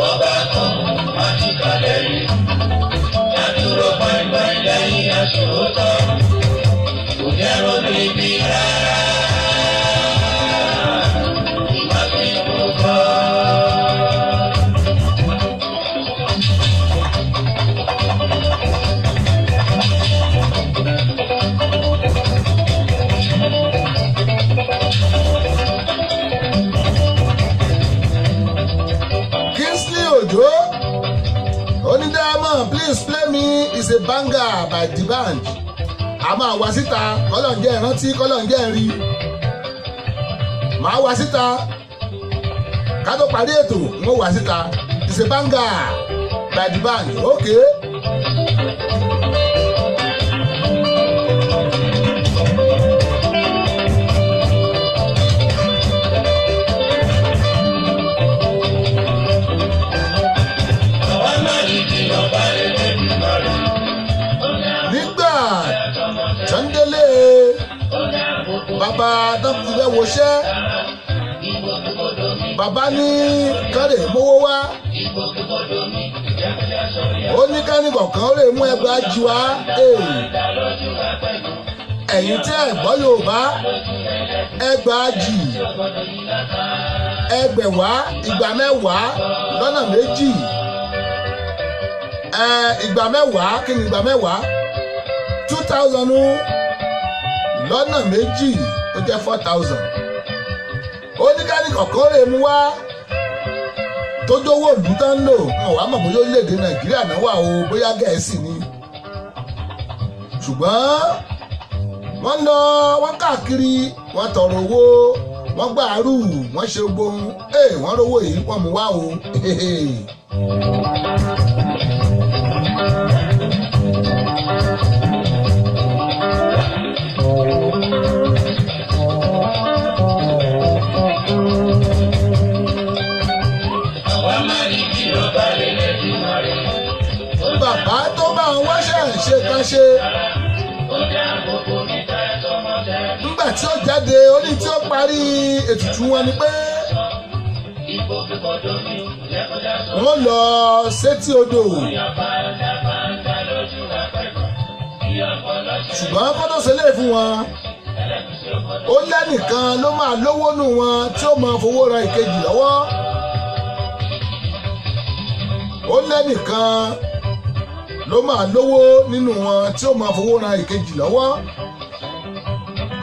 Ọba kan má ti kà lẹ́yìn. Àdúró bọ́ìbọ́ì lẹ́yìn aṣòwòtọ́. Kò jẹ́ rán mi bí rárá. Merciful God. It's a banger by D'banj. A máa wá síta, kọ́lọ̀njẹ́ ìrántí, kọ́lọ̀njẹ́ rí. Màá wá síta ká tó parí ètò, n ó wá síta. It's a banger by D'banj, okay. Nígbà tọ́ndélé bàbá tó ti fẹ́ wọṣẹ́, bàbá ní kárẹ̀ mówó wá. Ó ní kánì kọ̀ọ̀kan ó lè mú 2000 wá. Ẹ̀yin tí ẹ̀ gbọ́ Yorùbá, 2000, 20,000, ìgbà mẹ́wàá lọ́nà méjì, ìgbà mẹ́wàá, kí ni ìgbà mẹ́wàá? 2,000 lọ́nà méjì, ó jẹ́ 4,000. Ó ní kánì kọ̀ọ̀kan ó lè mú wá tó jówó ìlú tán ń lò. Wọn wàá mọ̀ bóyá orílẹ̀-èdè Nàìjíríà náà wà o, bóyá Gẹ̀ẹ́sì ni. Ṣùgbọ́n wọ́n lọ, wọ́n káàkiri, wọ́n tọrọ owó, wọ́n gbàrú, wọ́n ṣe gbóhùn, wọ́n rówó yìí, wọ́n mú wá o. Bàbá tó bá ń wáṣẹ́ ṣe kan ṣe, nígbà tí ó jáde, ó ní tí ó parí ètùtù wọn ni pé wọ́n lọ sétí odò. Ṣùgbọ́n kó tó ṣe lè fún wọn, ó lẹ́nìkan ló máa lówó nù wọn tí ó máa fowó ran ìkejì lọ́wọ́. Ó lẹ́nìkan ló máa lówó nínú wọn tí ó máa fowó ran ìkejì lọ́wọ́.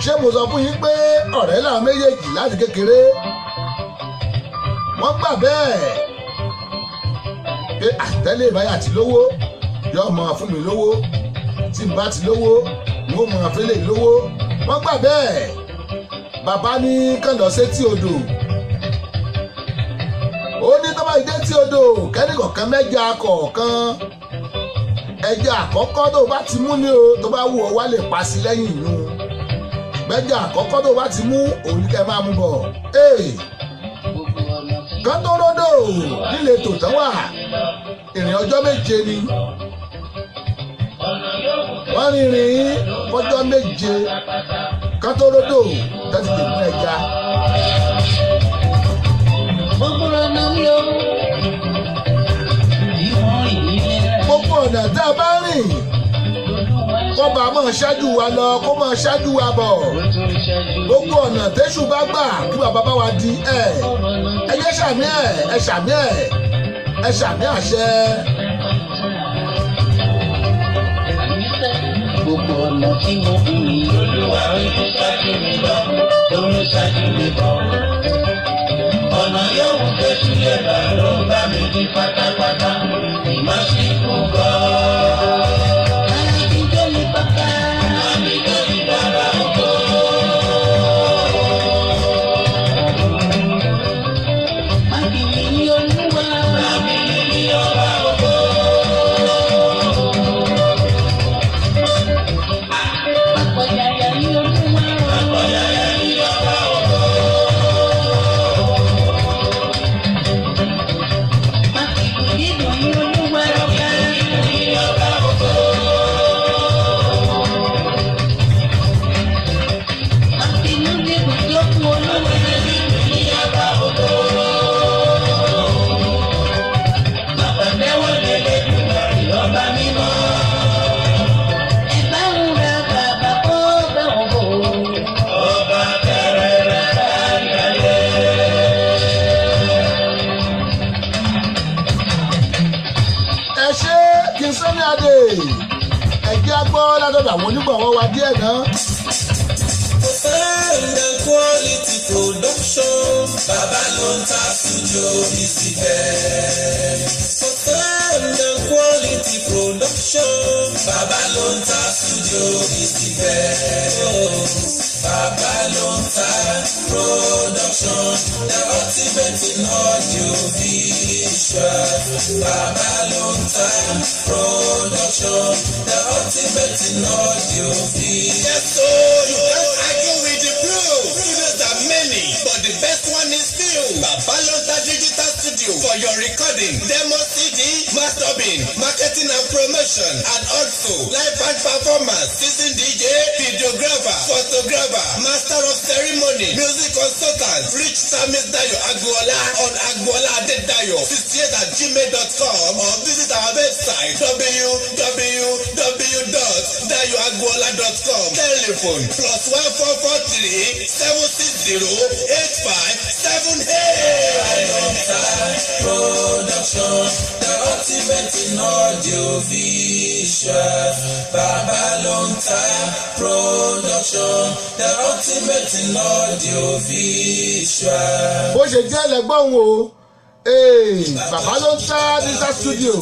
Ṣé mo sọ fún yín pé ọ̀rẹ́ làwọn méjèèjì láti kékeré? Wọ́n gbà bẹ́ẹ̀ pé àtẹ́lẹ̀ ìbáyà ti lówó, yóò máa fún mi lówó, tí n bá ti lówó n ó máa fẹ́lẹ̀ lówó. Wọ́n gbà bẹ́ẹ̀. Bàbá ní kàn lọ sétí odò. Ó ní tó bá dé tí odò, kẹ́nìkọ̀ọ̀kan mẹ́ja kọ̀ọ̀kan, ẹja àkọ́kọ́ tó bá ti mú ní o, tó bá wù ọ́ wá lè pa sí lẹ́yìn ìyún. Mẹ́ja àkọ́kọ́ tó bá ti mú, òun kẹ́ máa mú bọ̀. Kán tó ródò nílé tòótọ́ wà, ìrìn ọjọ́ 7 ni. Wọ́n rìnrìn fọjọ́ 7 kán tó ródò tẹ́tí lè mú ẹja. Gbogbo ọ̀nà tá a bá rìn, kọ́ba máa ṣáájú wa lọ, kó máa ṣáájú wa bọ̀. Gbogbo ọ̀nà tẹ́ṣù bá gbà kí bàbá bá wa di ẹ̀. Ẹ jẹ́ ṣàmì ẹ̀, ẹ ṣàmì ẹ̀, ẹ ṣàmì àṣẹ. Gbogbo ọ̀nà tí mo ń rìn, Olúwa ń ṣáájú mi lọ, ó ń ṣáájú mi bọ̀. Ọ̀nà yóò wù tẹ́ṣù lè bá ló bá mi di pátápátá, ìmọ̀síkú gan. Látọ̀dọ̀ àwọn onígbọ̀wọ́ wa díẹ̀ náà. Sound and quality production, bàbá ló ń ta studio is the best. Sound and quality production. Bàbá ló ń ta studio is the best. Bàbá ló ń ta production. The ultimate in audio visual. Bàbá ló ń ta production. The ultimate in audio visual. Yes, so you can't argue with the proof. Studios are many, but the best one is few. Babalonta Digital Studio for your recording, demo CD, mastering, marketing and promotion, and also live band performance, season DJ, videographer, photographer, master of ceremony, music consultant. Reach Samis Dayo Agboola on agboola adedayo 68@gmail.com or visit our website www.dayoagboola.com. Telephone +1 443 760 8578. Production, the ultimate in audio visual. Bàbá ló ń ta production, the ultimate in audio visual. Bó ṣe jẹ́ lẹ́gbọ́n o. Ee, Bàbá ló ń ta digital studio,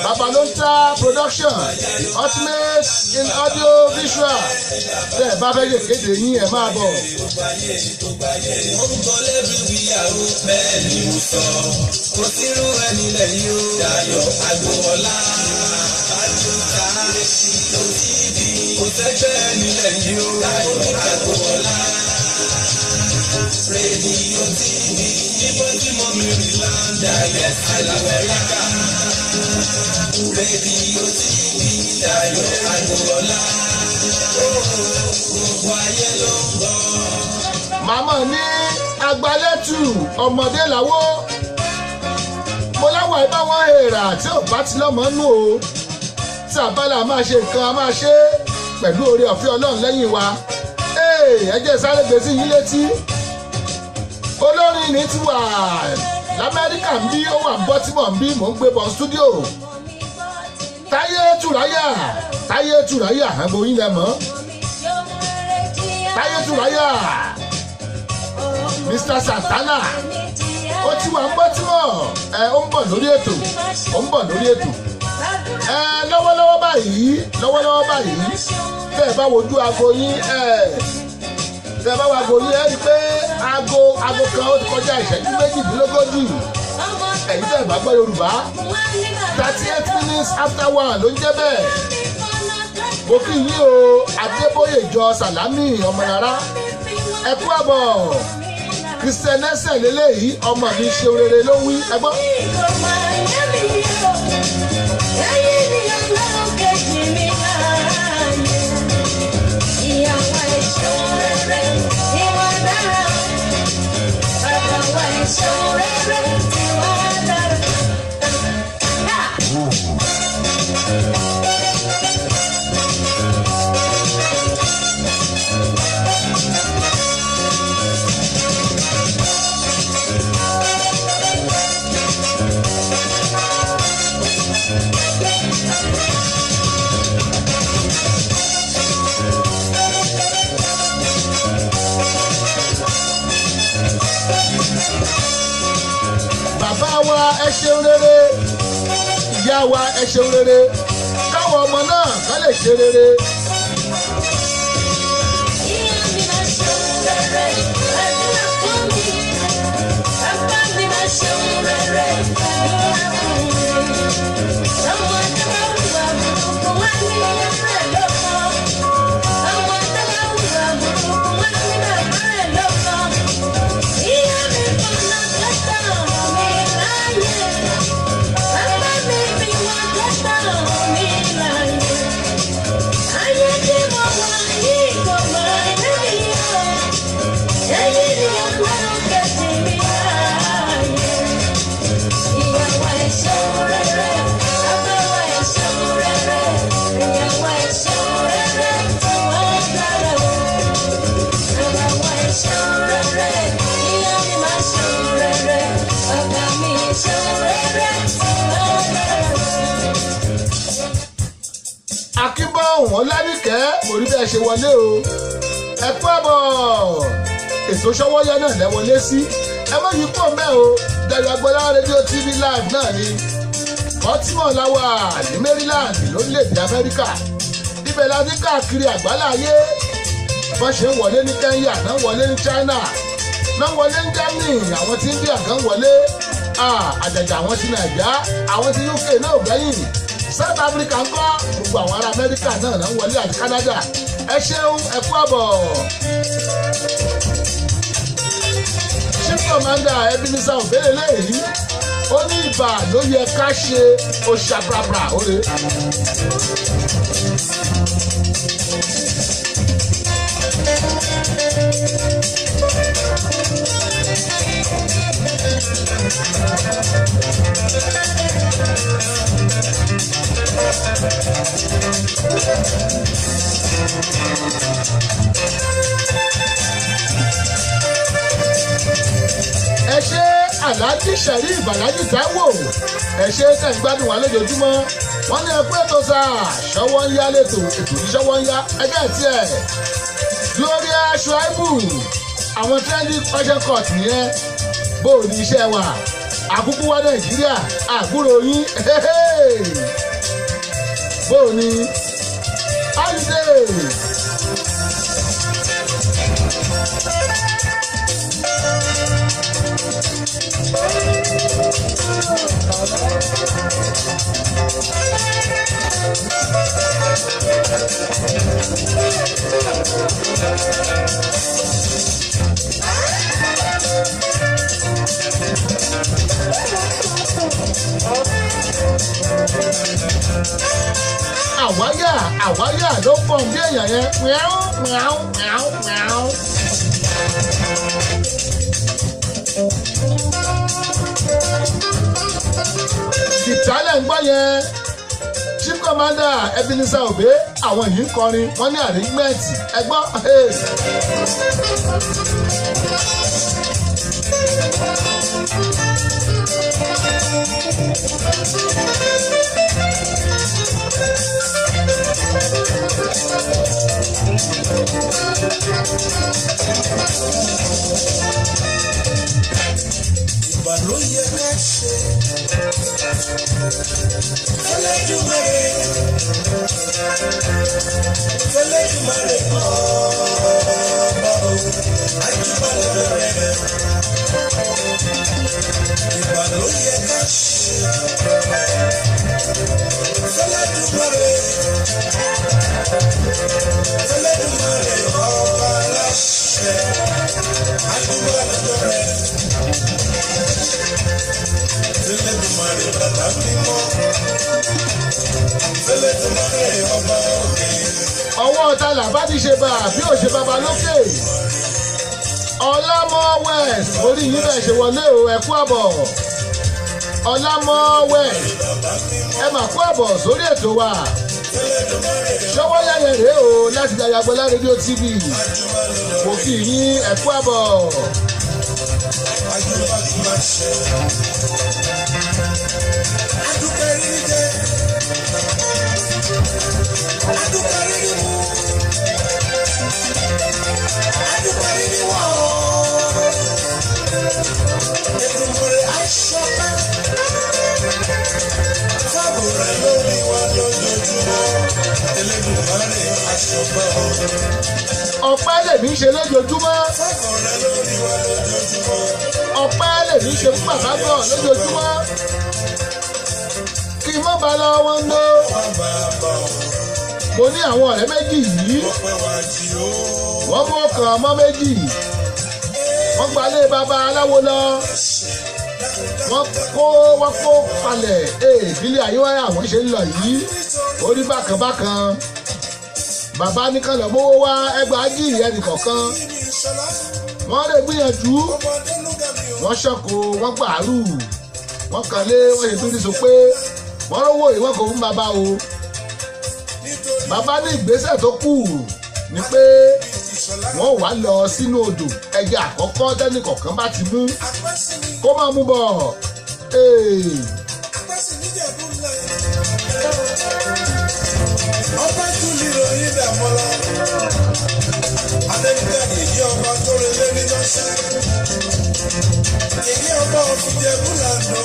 Bàbá ló ń ta production, the ultimate in audio visual. Tẹ́ ẹ bá fẹ́ lè kéde yín, ẹ máa bọ̀. Mo ń gbọ́ lẹ́bí wíyà o, bẹ́ẹ̀ ni mo sọ. Kò sírú ẹni lẹ́yìn o. Dayọ̀ Agboola, Àjùtà, TV. Kò sẹ́gbẹ́ ẹni lẹ́yìn o. Dayọ̀ Agboola. Rédíò TV, ní Baltimore, Maryland, Dayọ̀ Alamẹ́ríkà. Rédíò TV, Dayọ̀ Agboola. Gbogbo ayé ló ń gbọ́. Màmá ní agbalẹ́tù ọmọdé làwọ́ mo láwọn àìbá wọn èrà tí ò bá ti lọ́mọ nù o. Tí àbálà máa ṣe nǹkan, a máa ṣe é pẹ̀lú oore ọ̀fẹ́ Ọlọ́run lẹ́yìn wa. Ẹ jẹ́ sáré gbèsè yín létí. Olórin ní ti wà lamẹ́ríkà ń bí, ó wà ń Baltimore ń bí, mò ń gbé bọ̀ studio. Táyé Tùráyà, Táyé Tùráyà, ẹ̀bùn yín lẹ mọ́ Táyé Tùráyà, Mr Santana. Ó ti wà ń Baltimore. Ẹ ó ń bọ̀ lórí ètò, ó ń bọ̀ lórí ètò. Ẹ lọ́wọ́lọ́wọ́ báyìí, lọ́wọ́lọ́wọ́ báyìí, tẹ́ ẹ bá wojú aago yín, ẹ tẹ́ ẹ bá wo aago yín, ẹ rí i pé aago 1 ó ti kọjá ìṣẹ́jú 38. Ẹ̀yin tẹ́ ẹ bá gbọ́ Yorùbá, 1:38 ló ń jẹ́ bẹ́ẹ̀. Mo kí yín o, Adébóyè jọ Sàlámì Ọmọlára, ẹ kú àbọ̀. Christian ẹsẹ̀ lélẹ́yìí, ọmọ mi ṣe rere ló ń wí, ẹ gbọ́. Bàbá wa, ẹ ṣeun rere. Ìyá wa, ẹ ṣeun rere. Káwọn ọmọ náà ká lè ṣe rere. Ìyá mi máa ṣeun rere, àdúrà fún mi. Bàbá mi máa ṣeun rere, àdúrà fún mi. Àwọn tó bá hùwà burúkú wá ní ìyá rẹ̀ lọ́kọ. Àwọn tó bá hùwà burúkú wá ní bàbá rẹ̀ lọ́kọ. Ìyá mi fọ̀nà kẹta mi láyé. Bàbá mi fi wọ́n kẹta mi láyé. Ayé tí mo wà yìí kò mọ̀ ẹ̀mí o. Èyí ni Ọlọ́run kejì mi láàyè. Ìyàwó ẹ̀ṣọ́ rere, bàbá ẹ̀ṣọ́ rere, ìyàwó ẹ̀ṣọ́ rere tí wọ́n dára o. Bàbá ẹ̀ṣọ́ rere, ìyá mi máa ṣọ́ rere, bàbá mi ṣọ́ rere tí wọ́n dára o. Akínbọ̀hún Ọlánìkẹ́, mo rí bẹ́ẹ̀ ṣe wọlé o. Ẹ kú àbọ̀. Ètò Ṣọwọ́yá náà lẹ́wọlé sí. Ẹ má yí pọ̀ mẹ́ o. Dayọ̀ Agboola Radio TV live náà ni. Baltimore la wà ní Maryland lórílẹ̀‐èdè Amẹ́ríkà. Ibẹ̀ la ní káàkiri àgbáláyé. Wọ́n ṣe ń wọlé ní Kenya, náà wọlé ní China, náà wọlé ní Germany, àwọn tí India gan wọlé. Àjàjà àwọn ti Nàìjíríà, àwọn ti UK náà ò gbẹ́yìn. South Africa ń kọ́, gbogbo àwọn ará Amẹ́ríkà náà náà wọlé àti Canada. Ẹ ṣeun, ẹ kú àbọ̀. Chief Commander Ebenezer Obey lèyí, ó ní ìbà ló yẹ ká ṣe oṣàbrabra òre. Ẹ ṣe Alhaji Sherif Alhaji Taiwo, ẹ ṣe tẹ̀ ń gbádùn wa lójoojúmọ́. Wọ́n ní ẹkú ètò sáà ṣọwọ́ ń yá lẹ́tọ̀ ètò ní ṣọwọ́ ń yá ẹgbẹ́ tiẹ̀. Gloria Shuaibu, àwọn trending fashion court nìyẹn. Bó o ní iṣẹ́ wa àkúkú wa Nàìjíríà àbúrò yín, bó o ní holiday. Àwáyà àwáyà ló pọ̀ bí èèyàn yẹn, miau miau miau miau. Ìtàlẹ̀ ń gbọ́ yẹn. Chief Commander Ebenezer Obey, àwọn yìí ń kọrin, wọ́n ní arrangement, ẹ gbọ́. Ìbà ló yẹ ká ṣe. Fẹlẹ́dùmarè, Fẹlẹ́dùmarè ọba o, àjùbà lọ́dọ̀ rẹ̀. Ìbà ló yẹ ká ṣe. Fẹlẹ́dùmarè, Fẹlẹ́dùmarè ọba aláṣẹ, àjùbà lọ́dọ̀ rẹ̀. Fẹlẹ́dùmarè bàbá mímọ́, Fẹlẹ́dùmarè ọba òkè. Ọwọ́ ọ̀tá làbá ti ṣe bá bí ò ṣe bàbá lókè. Ọlámọ West, orí yín bẹ́ẹ̀ ṣe wọlé o, ẹ kú àbọ̀. Ọlámọ West, ẹ mà kú àbọ̀ sórí ètò wa. Ṣọwọ́ yẹyẹ rèé o láti Dayagbọlá rédíò TV. Mo kì í yín, ẹ kú àbọ̀. Àjùbà ti máa ṣe. Adúpẹ́ rírí jẹ. Adúpẹ́ rírí mu. Adúpẹ́ rírí wọ̀. Èdùmàrè aṣọpẹ́. Fáàbù rẹ̀ lórí wa lójoojúmọ́. Elédùmarè aṣọpẹ́ o. Ọpẹ́ lèmi ń ṣe lójoojúmọ́. Fáàbù rẹ̀ lórí wa lójoojúmọ́. Ọpẹ́ lèmi ń ṣe fún bàbá gan lójoojúmọ́. Kí n má ba lọ wọn lọ. Wọ́n bá a bọ̀. Mo ní àwọn ọ̀rẹ́ méjì yìí. Ọpẹ́ wa jí o. Wọ́n mú ọkàn ọmọ méjì. Wọ́n gbalé bàbá aláwo lọ. Wọ́n kó palẹ̀ ìbílẹ̀ àyíwáyà àwọn ṣe ń lọ yìí. Orí bákan bákan. Bàbá nìkan lọ mówó wá ẹgbàájì ẹnì kọ̀ọ̀kan. Wọ́n lè gbìyànjú. Wọ́n ṣọ́kò, wọ́n gbàrú. Wọ́n kàn lé, wọ́n ṣe tún ní sọ pé wọ́n rówó ìwọ́n kò fún bàbá o. Bàbá ní ìgbésẹ̀ tó kù ni pé wọ́n wá lọ sínú odò, ẹja àkọ́kọ́ tẹ́nì kọ̀ọ̀kan bá ti mú kó máa mú bọ̀. Ọba tún lè ròyìn dàmọ́lá. Adéníkà yèyí ọba tó relé ní lọ́sẹ̀. Yèyí ọba òfìjẹ̀bú lànà.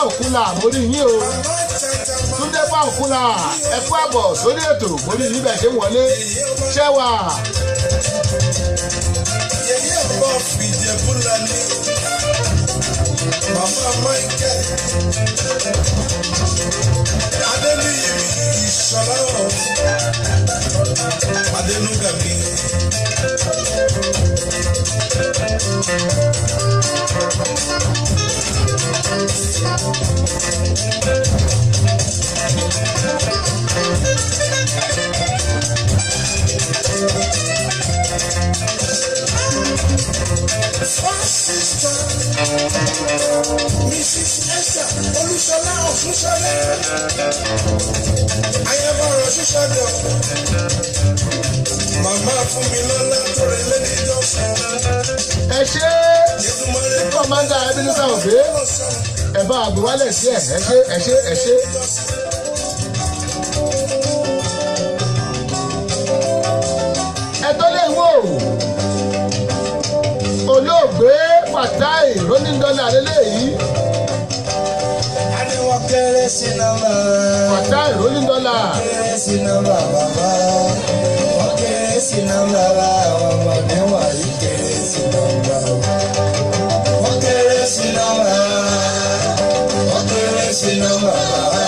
Òkúlà mórí yín o. Túndé bá Òkúlà ẹ kú àbọ̀ sórí ètò mórí yín bẹ̀ ṣe ń wọlé ṣẹ́wà. Yèyé ọba fìjẹ̀bú lani. Màmá Michael. Adéníyì mi Ìṣọ̀lá ọ̀. Adénúgà mi. First sister, Mrs. Esther Olúṣọlá Ọ̀ṣunṣọlá. Ayébọ̀rọ̀ ṣíṣàdọ̀. Màmá fún mi lọ́lá tó rẹ̀ lẹ́ni jọ́sìn. Ẹ ṣe kọ́mándà Ebenezer Obey ẹ bá àgbéwálẹ̀ sí ẹ ẹ ṣe ẹ ṣe ẹ ṣe. Ẹ tó lè wò olóògbé Fatai Rolling Dollar lélẹ́yìí. Adé wọn kéré sí nọ́mbà. Fatai Rolling Dollar. Kéré sí nọ́mbà bàbá. Wọ́n kéré sí nọ́mbà bá àwọn ọmọdé wọ̀nyí kéré sí nọ́mbà. Wọ́n kéré sí nọ́mbà. Wọ́n kéré sí nọ́mbà bàbá.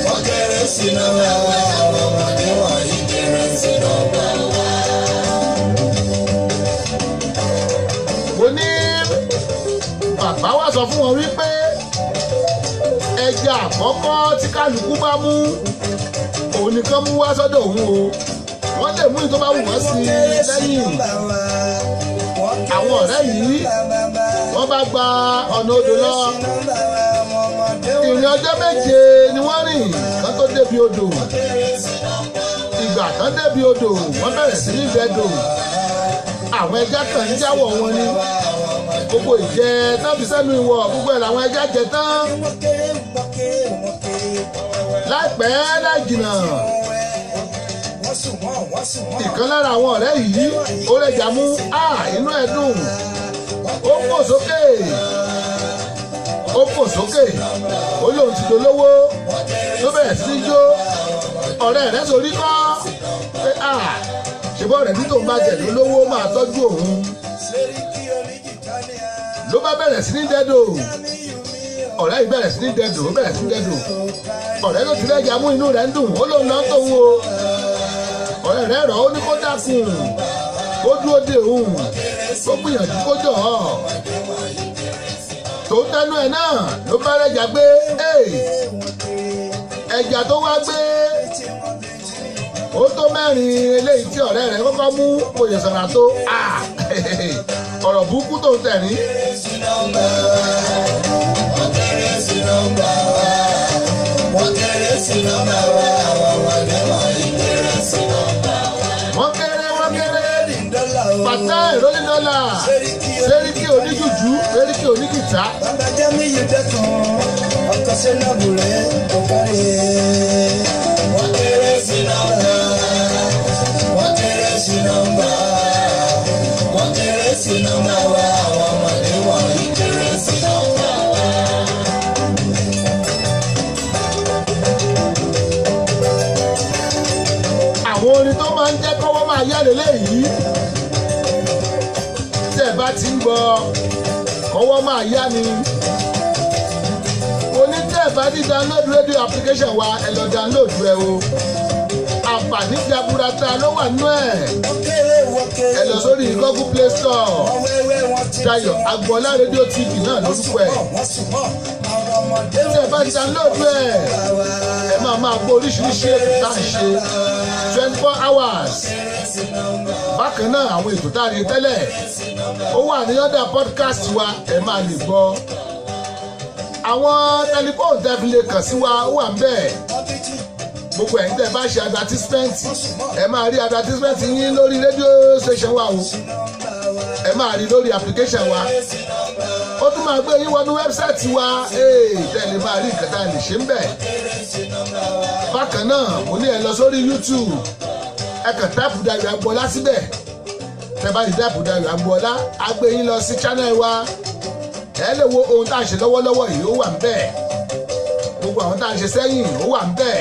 Wọ́n kéré sí nọ́mbà bá àwọn ọmọdé wọ̀nyí kéré sí nọ́mbà. Mo ní bàbá wa sọ fún wọn wípé ẹja àkọ́kọ́ tí kálukú bá mú òun nìkan mú wá sọ́dọ̀ òun o, wọ́n lè mú ìtọ́ bá wù wọ́n sí i lẹ́yìn. Àwọn ọ̀rẹ́ yìí wọ́n bá gba ọ̀nà odò lọ. Ìrìn ọjọ́ 7 ni wọ́n rìn kán tó débi odò. Ìgbà tán débi odò wọ́n bẹ̀rẹ̀ sí ní dẹ́dò. Àwọn ẹja kan ń jáwọ́ wọn ni gbogbo ìjẹ tán fi sẹ́nu ìwọ̀ gbogbo ẹ̀ làwọn ẹja jẹ tán. Láìpẹ́ láì jìnnà ìkan lára àwọn ọ̀rẹ́ yìí ó rẹjà mú a inú ẹ̀ dùn, ó fò sókè, ó fò sókè, ó lóun ti dolówó ló bẹ̀rẹ̀ sí í jó. Ọ̀rẹ́ rẹ̀ sorí kọ́ pé a ṣùgbọ́n ọ̀rẹ́ tí tòun bá jẹ̀ lólówó máa tọ́jú òun, ló bá bẹ̀rẹ̀ sí ní dẹ́dò. Ọ̀rẹ́ yìí bẹ̀rẹ̀ sí ní dẹ́dò, ó bẹ̀rẹ̀ sí ní dẹ́dò. Ọ̀rẹ́ ló ti rẹ́jà mú inú rẹ̀ ń dùn, ó lóun lọ́ tóun o. Ọ̀rẹ́ rẹ̀ rọ̀ ó ní kó dákun, kó dúró de òun, kó gbìyànjú kó jọ̀ ọ́. Tòun tẹnu ẹ̀ náà ló bá rẹ́jà gbé. Ẹja tó wá gbé ó tó 4 eléyìí tí ọ̀rẹ́ rẹ̀ kọ́kọ́ mú kò yẹ sọ̀rọ̀ tó ọ̀rọ̀ burúkú tó ń tẹ̀rín. Wọ́n kéré wọ́n kéré Fatai Rolling Dollar, Sẹ́ríkì oníjùjú, Sẹ́ríkì onígìtá. Bàbá Jamiu dẹ́kun ọkọ̀ sẹ́nàbù rẹ̀ kò kárí. Wọ́n kéré sí nọ́mbà, wọ́n kéré sí nọ́mbà, wọ́n kéré sí nọ́mbà wa, àwọn ọmọdé wọ̀nyí kéré sí nọ́mbà wa. Àwọn orin tó máa ń jẹ́ kọ́wọ́ máa yá lélẹ́yìí tẹ́ ẹ bá ti ń gbọ́ kọ́wọ́ máa yá ni. Oní tẹ́ ẹ bá ti download radio application wa ẹ lọ download ẹ o. Àǹfààní jaburata ló wà nínú ẹ̀. Wọ́n kéré wọ́n kéré. Ẹ lọ sórí Google Play Store. Wọ́n wẹ́wẹ́ wọ́n ti Dayọ̀ Agboola Radio TV náà lórúkọ ẹ̀. Wọ́n sùn mọ́ àwọn ọmọdé Tẹ́ ẹ bá ti download ẹ̀ ẹ máa máa gbọ́ oríṣiríṣi ètò tá à ń ṣe 24 hours. Bákan náà àwọn ètò tá a rí tẹ́lẹ̀ ó wà ní ọ̀dà podcast wa ẹ máa lè gbọ́. Àwọn tẹlifóònù tẹ́ fi lè kàn sí wa ó wà ń bẹ̀. Gbogbo ẹ̀yin tẹ́ bá ṣe advertisement ẹ máa rí advertisement yín lórí rédíò station wa o, ẹ máa rí lórí application wa. Ó tún máa gbé yín wọnú wẹ́bsáìtì wa tẹ́ lè máa rí nǹkan tá a lè ṣe ń bẹ̀. Bákan náà mo ní ẹ lọ sórí YouTube, ẹ kàn táàpù Dayọ̀ Agboola síbẹ̀. Tẹ́ bá ti táàpù Dayọ̀ Agboola á gbé yín lọ sí channel wa. Ẹ lè wo ohun tá a ṣe lọ́wọ́lọ́wọ́ yìí, ó wà ń bẹ̀. Gbogbo àwọn tá a ṣe sẹ́yìn, ó wà ń bẹ̀.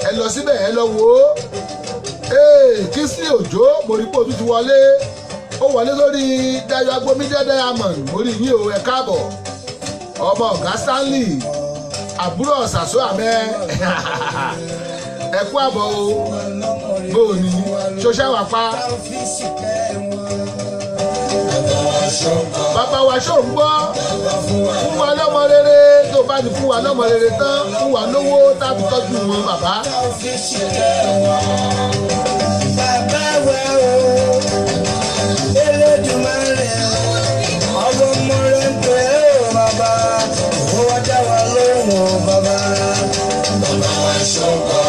Ẹ lọ síbẹ̀, ẹ lọ wò ó. Ee, Kingsley Òjó, mo rí pé o tún ti wọlé. Ó wọlé sórí Dayo Agbo Media Diamond. Mo rí yín o, ẹ káàbọ̀. Ọmọ ọ̀gá Stanley, àbúrò ọ̀sàsó àmẹ́, ẹ kú àbọ̀ o. Bóò ni ṣoṣẹ́ wà pa? Bàbá wa, ṣó ń gbọ́? Fún wa lọ́mọ rere. Tó bá ti fún wa lọ́mọ rere tán, fún wa lówó tàbí tọ́jú wọn, bàbá. Bàbá wa o, Elédùmarè o, ọmọ ọmọ rẹ̀ ń pè é o bàbá, ó wá dá wa lóhùn o bàbá. Bàbá wa ṣọkọ,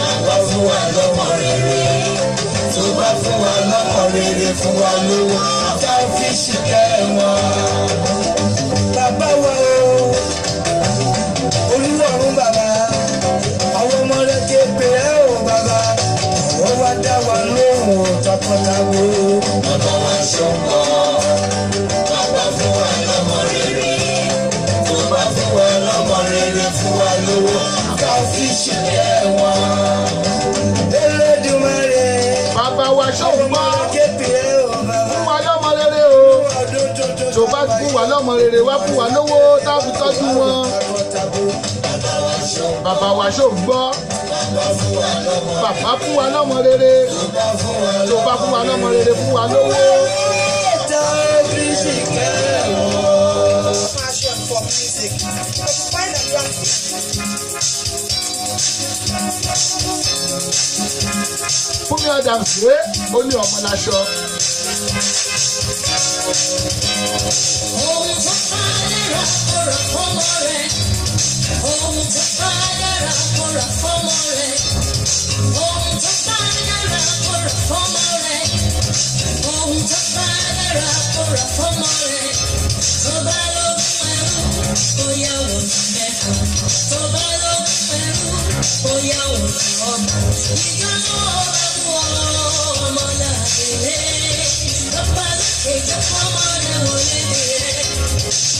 bàbá fún wa lọ́mọ rere. Tó bá fún wa lọ́mọ rere, fún wa lówó Tá a fi ṣìkẹ́ wọn. Bàbá wa o, Olúwọ̀run bàbá, àwọn ọmọ rẹ̀ ké pè é o bàbá, ó wá dá wa lóhùn o tọkọtabo. Bàbá wa ṣọkọ, bàbá fún wa lọ́mọ rere. Tó bá fún wa lọ́mọ rere, fún wa lówó Tá a fi ṣìkẹ́ wọn. Elédùmarè. Bàbá wa, ṣó ń gbọ́? Ké pè é o bàbá. Fún wa lọ́mọ rere o. Ọdún tuntun. Tó bá fún wa lọ́mọ rere, wá fún wa lówó tàbí tọ́jú wọn. Bàbá wa, ṣó ń gbọ́? Bàbá fún wa lọ́mọ rere. Tó bá fún wa lọ́mọ rere, fún wa lówó. Tá a fi ṣìkẹ́ wọn. Passion for music. Find a graphic. Fúnmi Adams rèé, ó ní ọmọ láṣọ. Ohun tó bá dára kó rà fọ́mọ rẹ̀. Ohun tó bá dára kó rà fọ́mọ rẹ̀. Ohun tó bá dára kó rà fọ́mọ rẹ̀. Ohun tó bá dára kó rà fọ́mọ rẹ̀. Tó bá lógún ẹrú, ó yá wò ní 6. Tó bá lógún ẹrú, ó yá wò ní 30. Ìjọ náà bá kú ọmọ làbẹ̀rẹ̀. Lọ́pàá lókè jẹ́ fọ́mọ rẹ̀ wọlé dé.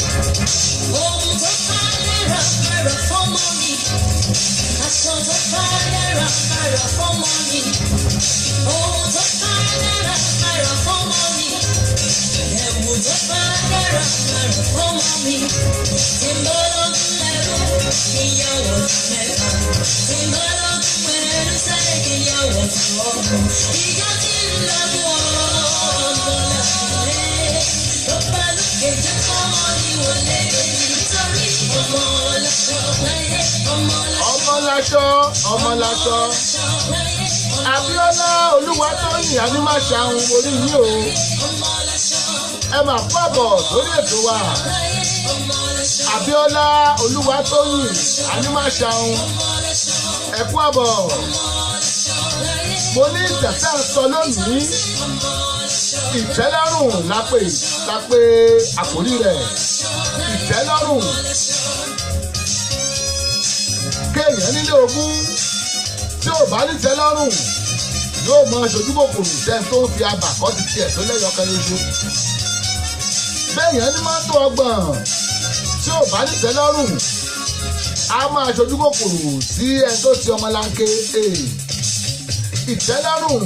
Ohun tó bá dára kára fọ́mọ mi. Aṣọ tó bá dára kára fọ́mọ mi. Ohun tó bá dára kára fọ́mọ mi. Ẹ̀wù tó bá dára kára fọ́mọ mi. Tí n bá lọ́gùn ẹrú, kíyàwó 6. Tí n bá lọ́gùn ẹrú sáré, kíyàwó 30. Ìjọ tí ń lọ́gùn ọmọ làbẹ̀rẹ̀. Lọ́pàá lókè jẹ́ kọ́mọ ní wọlé dé nítorí ọmọ láṣọ láyé, ọmọ láṣọ. Ọmọ láṣọ, ọmọ láṣọ. Abíọ́lá Olúwatóyìn Anímáṣàun, orí yín o. Ẹ máa kú àbọ̀ lórí ètò wa. Abíọ́lá Olúwatóyìn Anímáṣàun, ẹ kú àbọ̀. Mo ní ìtẹ̀sẹ̀ ń sọ lónìí, ìtẹ́lọ́rùn la pè àkórí rẹ̀, ìtẹ́lọ́rùn. Kéèyàn nílé ogún, tí ò bá nítẹ́lọ́rùn, yóò mọ aṣojú kòkòrò sẹ́ni tó ń fi abàkọ́ ti tiẹ̀ tó lẹ́yọ kan lóṣù. Béèyàn ní mọ́tò 30, tí ò bá nítẹ́lọ́rùn, á máa ṣojú kòkòrò sí ẹni tó ti ọmọlanke. Ìtẹ́lọ́rùn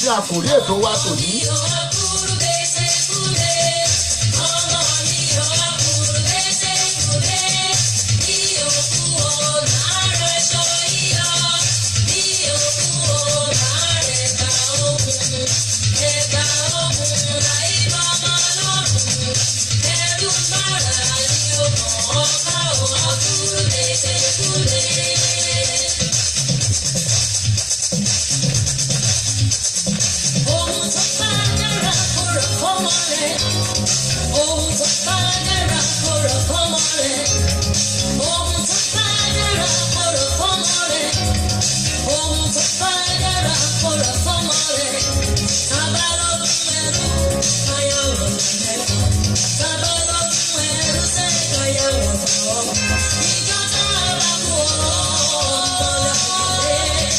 ní àkòrí ètò wa tòní. Ohun tó bá dára kó rà fọ́mọ rẹ̀. Ohun tó bá dára kó rà fọ́mọ rẹ̀. Ohun tó bá dára kó rà fọ́mọ rẹ̀. Ohun tó bá dára kó rà fọ́mọ rẹ̀. Tábà lógún ẹrú, káyàwó 6. Tábà lógún ẹrú sẹ́, káyàwó 30. Ìjọ tá a bá kú ọmọ làbẹ̀rẹ̀.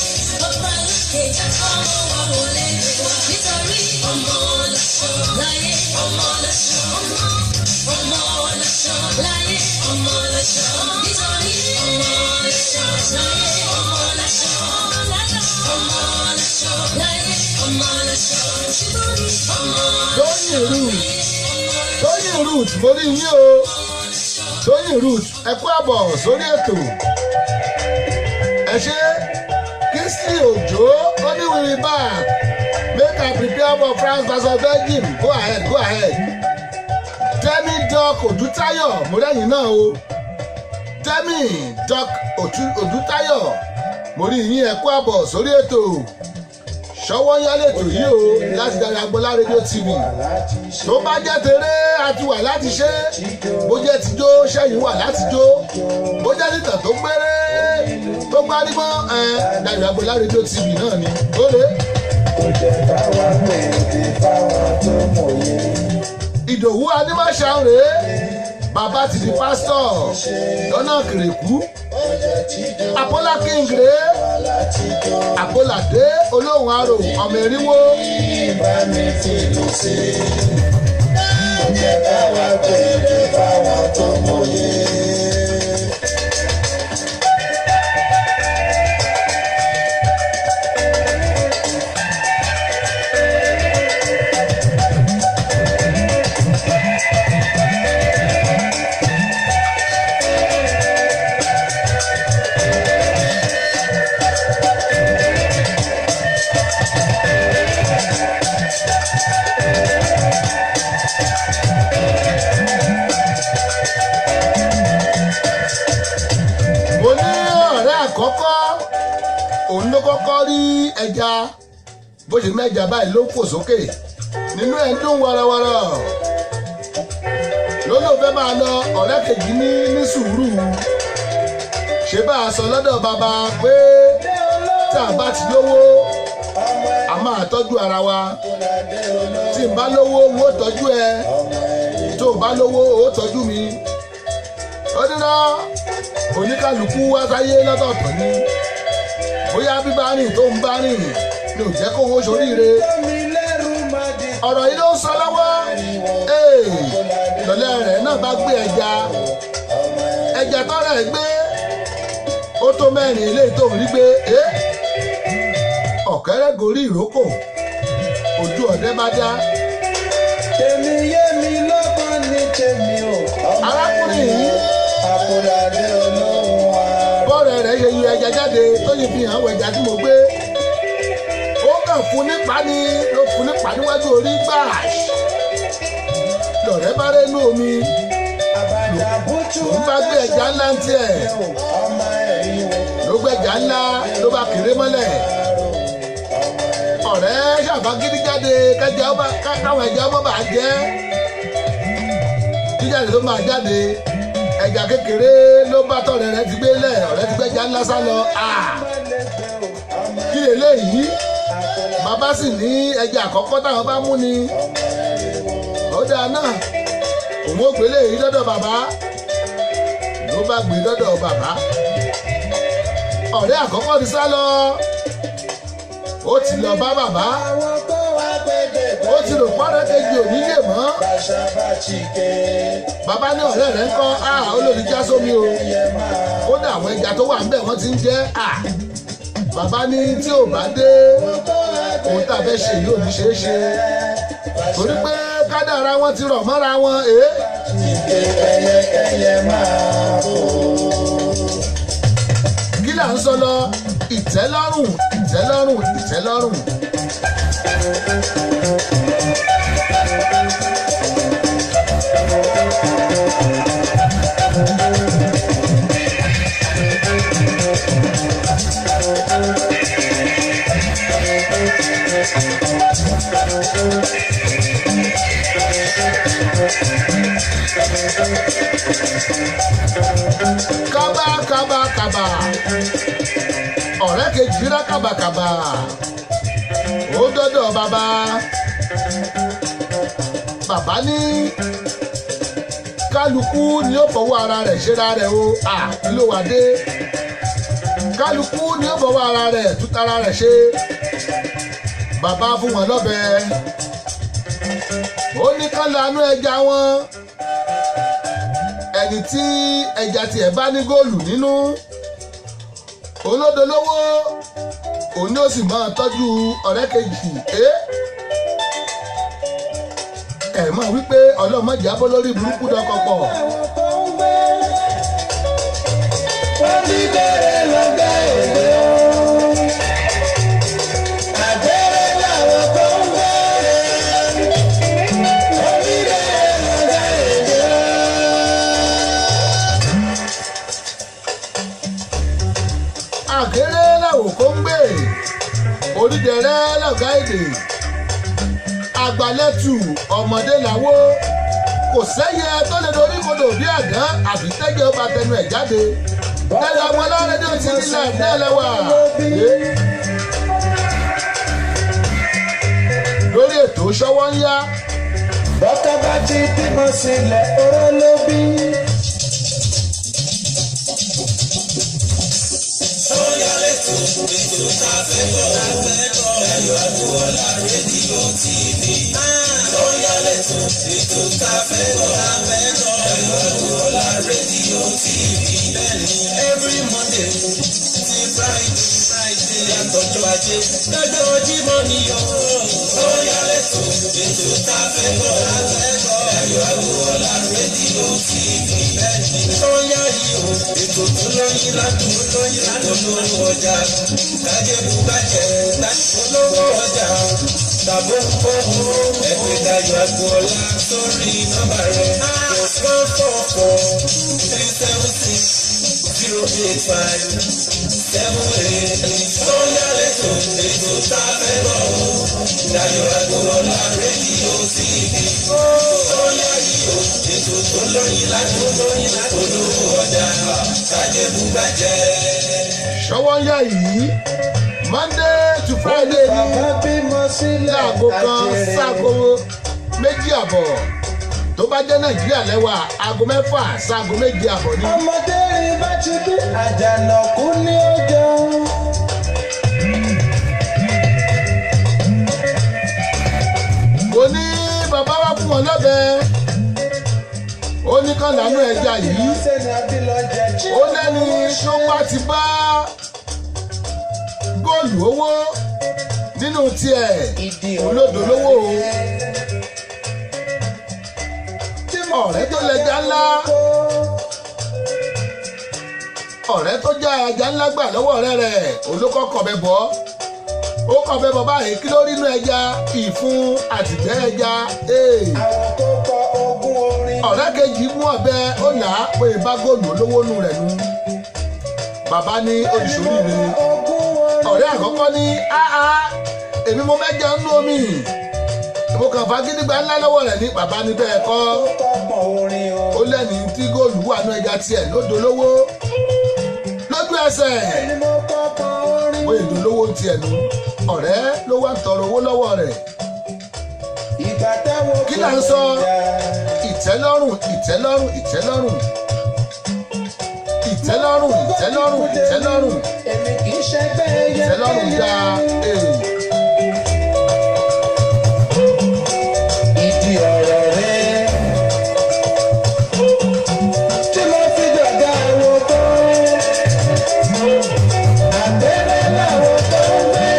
Tóyìn Ruth, Tóyìn Ruth, mo rí yín o. Tóyìn Ruth, ẹ kú àbọ̀ sórí ètò. Ẹ ṣe. Kingsley Òjó ó ní, "We be back, make I prepare for France versus Belgium." Go ahead, go ahead. Tẹ́mi Doc Òdútáyọ̀, mo rẹ́yìn náà o. Tẹ́mi Doc Òdútáyọ̀, mo rí yín, ẹ kú àbọ̀ sórí ètò. Ṣọwọ́ yálẹ̀ ètò yìí o láti Dayo Agboola Radio TV. Tó bá jẹ́ tèrè, a ti wà láti ṣe. Bó jẹ́ tijó, sẹ́yìn wà láti jó. Bó jẹ́ títàn tó gbére tó gbárímọ́ ẹ, Dayo Agboola Radio TV náà ni ó lè. Kò jẹ́ káwa pèdè fáwọn tó mòye. Ìdòwú Anímọ̀ṣà rèé, bàbá ti di pásítọ̀ lọ́nà kìrìkú. Àpọ́lá King rèé, Àpọ́ládé olóhùn arò ọmọ eriwo. Bá mi fìlù sí i. Kò jẹ́ káwa pèdè fáwọn tó mòye. Mo ní ọ̀rẹ́ àkọ́kọ́, òun ló kọ́kọ́ rí ẹja. Bó ṣe mẹ́ja báyìí ló ń fò sókè, nínú ẹ̀ ń dùn warawara, ló ló fẹ́ máa lọ. Ọ̀rẹ́ kejì ní ní sùúrù, ṣé bá a sọ lọ́dọ̀ bàbá pé tá a bá ti lówó, a máa tọ́jú ara wa? Tí n bá lówó, n ó tọ́jú ẹ. Tó o bá lówó, ó tọ́jú mi. Ó ní náà, oníkàlùkù wá sáyé lọ́tọ̀ọ̀tọ̀ ni. Bóyá bíbá rìn tó ń bá rìn ni ò jẹ́ kó wọ́n ṣoríire. Ọ̀rọ̀ yìí ló ń sọ lọ́wọ́. Ee, lọ́lẹ́ rẹ̀ náà bá gbé ẹja. Ẹja tọ́rẹ̀ gbé ó tó mẹ́rin, eléyìí tó ń rí gbé. Ẹ́ ọ̀kẹ́rẹ́ gorí ìrókò, ojú ọ̀dẹ bá dá. Tèmi yé mi lọ́kàn ní tèmi o. Arákùnrin yìí, Àkùlàdé olóhùn àrò. bọ́ọ̀rẹ́ rẹ̀ ṣe yọ ẹja jáde tó yìí fi hàn wọ ẹja tí mo gbé, ó kàn fún nípa ni, ló fún nípa níwájú orí gbàṣ, lọ̀rẹ́ bá rẹ́nu omi. Àbàdà bútú. Òun bá gbé ẹja ńlá ń tiẹ̀. Ọmọ ẹ̀rí wo. Ló gbẹja ńlá, ló bá kéré mọ́lẹ̀. Ọ̀rẹ́ ṣàfagídí jáde kẹjá ọba káwọn ẹja ọmọ bá jẹ́. Jíjáde tó máa jáde, ẹja kékeré ló bá tọ̀rẹ́ rẹ̀ ti gbé lẹ̀. Ọ̀rẹ́ ti gbẹ́ja ńlá sá lọ. Ah! Kí leléyìí? Bàbá sì ní ẹja àkọ́kọ́ táwọn bá mú ni. Ó dáa náà, òun ó gbélé yìí lọ́dọ̀ bàbá. Ló bá gbé lọ́dọ̀ bàbá. Ọ̀rẹ́ àkọ́kọ́ ti sá lọ, ó ti lọ bá bàbá. Àwọn tó wá gbẹdẹ. Ó ti rò pọ́nrẹ́ kejì ò ní lè mọ́. Bàṣà bá chike. Bàbá ní ọ̀rẹ́ rẹ̀ ń kọ́? À, olórí já sómi o. Ẹyẹ máa. Kódà àwọn ẹja tó wà ńbẹ̀, wọ́n ti ń jẹ́. À, bàbá ní tí ò bá dé, ohun tá a fẹ́ ṣe yóò ní ṣeé ṣe, torí pé kádàrá wọn ti rọ̀ mọ́ra wọn. Èé. Chike ẹyẹkẹyẹ máa fò. Kí là ń sọ lọ? Ìtẹ́lọ́rùn, ìtẹ́lọ́rùn, ìtẹ́lọ́rùn. Kábà kábà kábà, ọ̀rẹ́ kejì rá kábàkábà, ó dọ́dọ̀ bàbá. Bàbá ní kálukú ni ó fọwọ́ ara rẹ̀ ṣera rẹ̀ o. À, kí ló wà dé? Kálukú ni ó fọwọ́ ara rẹ̀ tútara rẹ̀ ṣe. Bàbá fún wọn lọ́bẹ, ó ní ká lanú ẹja wọn. Ẹni tí ẹja tiẹ̀ bá ní góòlù nínú, olódolówó, òun ni ó sì máa tọ́jú ọ̀rẹ́ kejì. Ẹ́. Ẹ̀ mọ̀ wípé ọlọ́mọdé abọ́ lórí burúkú dọ́kọ̀ pọ̀. Àwọn tó ń gbé. Wọ́n ti bẹ̀rẹ̀ lọ́gá èdè o. Àgbẹ̀rẹ̀ làwọn tó ń gbé. Wọ́n ti bẹ̀rẹ̀ lọ́gá èdè o. Àkèrè làwò kó ń gbé, onídẹrẹ́ lọ̀gá èdè, àgbàlẹ́tù ọmọdé làwó, kò sẹ́yẹ tó lè dorí kodò bí àgán àbí tẹ́jẹ́ ó bá tẹnu ẹ̀ jáde. Tẹ́lẹ̀ ọmọ lọ́rẹ́dẹ́ ti nílẹ̀ tẹ́lẹ̀ wà. Lórí ètò Ṣọwọ́ ń Yá. Bọ́tà bá ti bímọ sílẹ̀, oró ló bí. Every Monday ti Friday, Friday látọjọ́ Ajé lọ́jọ́ Jímọ̀ ni o. Ó yálẹ̀ tó ètò tá a fẹ́ gbọ́, tá a fẹ́ gbọ́. Dayọ̀ Agboola rédíò TV. Tó ń yá yìí o, ètò tó lóyin ládùn, lóyin ládùn lówó ọjà. Kájé bùbájẹ́ olówó ọjà. Tàbó kó ẹgbẹ́ Dayọ̀ Agboola sórí nọ́mbà rẹ̀. +1 4 4 3 7 6 0 8 5 7 8. Tó ń yálẹ̀ tó ètò tá a fẹ́ gbọ́ o. Dayọ̀ Agboola rédíò TV. Tó ń yá yìí o, ètò tó lóyin ládùn, lóyin ládùn olówó ọjà. Kájé bùbájẹ́. Ṣọwọ́ ń Yá yìí, Monday to Friday ní Bàbá bímọ sílẹ̀, láago 1 àjèrè. sáago 2:30. Tó bá jẹ́ Nàìjíríà lẹ́wà, aago 6 sáago 7:30 ní. Ọmọdé rí bá ti bí àjànàkú ní ọjọ́. Kò ní bàbá wa fún wọn lọ́bẹ̀, ó ní kán lánú ẹja yìí. Sẹ́ni abilọ̀jẹ̀ tí Ó lẹ́ni tó bá ti bá góòlù owó nínú tiẹ̀ olódò lówó o. Ọ̀rẹ́ tó lẹja ńlá, ọ̀rẹ́ tó já ẹja ńlá gbà lọ́wọ́ ọ̀rẹ́ rẹ̀ olókọ́ kọ̀bẹ bọ́, ó kọ̀bẹ bọ́ báyìí, kí ló rí inú ẹja? Ìfun àtìgbẹ́ ẹja. Ee. Àwọn tó kọ ogún orin. Ọ̀rẹ́ kejì mú ọ̀bẹ, ó là á pé bá góòlù olówó nù rẹ̀ nu. Bàbá ní olùsóríire. Ogún orin. Ọ̀rẹ́ àkọ́kọ́ ní áá, èmi mo mẹ́ja ń nú omi, mo kàn fagídígba ńlá lọ́wọ́ rẹ̀ ní. Bàbá ní bẹ́ẹ̀ kọ́. Tó kọ̀pọ̀ orin o. Ó lẹ́ni tí góòlù wà nú ẹja tiẹ̀ lódò lówó lójú ẹsẹ̀. Ẹni mo kọ̀pọ̀ orin. Ó èdè lówó tiẹ̀ nu, ọ̀rẹ́ ló wá ń tọrọ owó lọ́wọ́ rẹ̀. Ìgbà táwọn Kí là ń sọ? Ìtẹ́lọ́rùn, ìtẹ́lọ́rùn, ìtẹ́lọ́rùn, ìtẹ́lọ́rùn, ìtẹ́lọ́rùn, ìtẹ́lọ́rùn. Èmi kì í ṣẹgbẹ́ ẹyẹ. Ìtẹ́lọ́rùn dáa. Ee. Ìdí ọ̀rọ̀ rẹ̀ tí mo fi dọ̀gá àwọn tó. Àbẹ̀rẹ̀ làwọn tó ń gbé.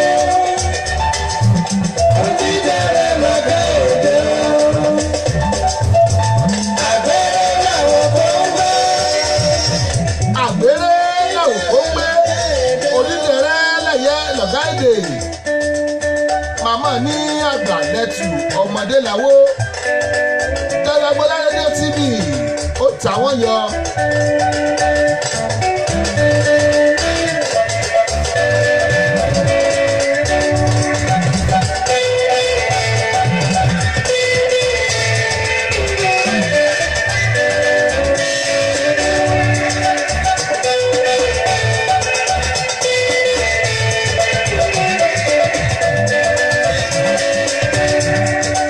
Onídẹ̀rẹ̀ lọ́gá èdè o. Àbẹ̀rẹ̀ làwọn tó ń gbé. Àgbèrè làwọn kó gbé, onídẹ̀rẹ́ lẹ̀yẹ lọ̀gá èdè. Màmá ní àgbà lẹ́tù ọmọdé làwó. Dayọ̀ rédíò TV ó tà wọ́n yọ.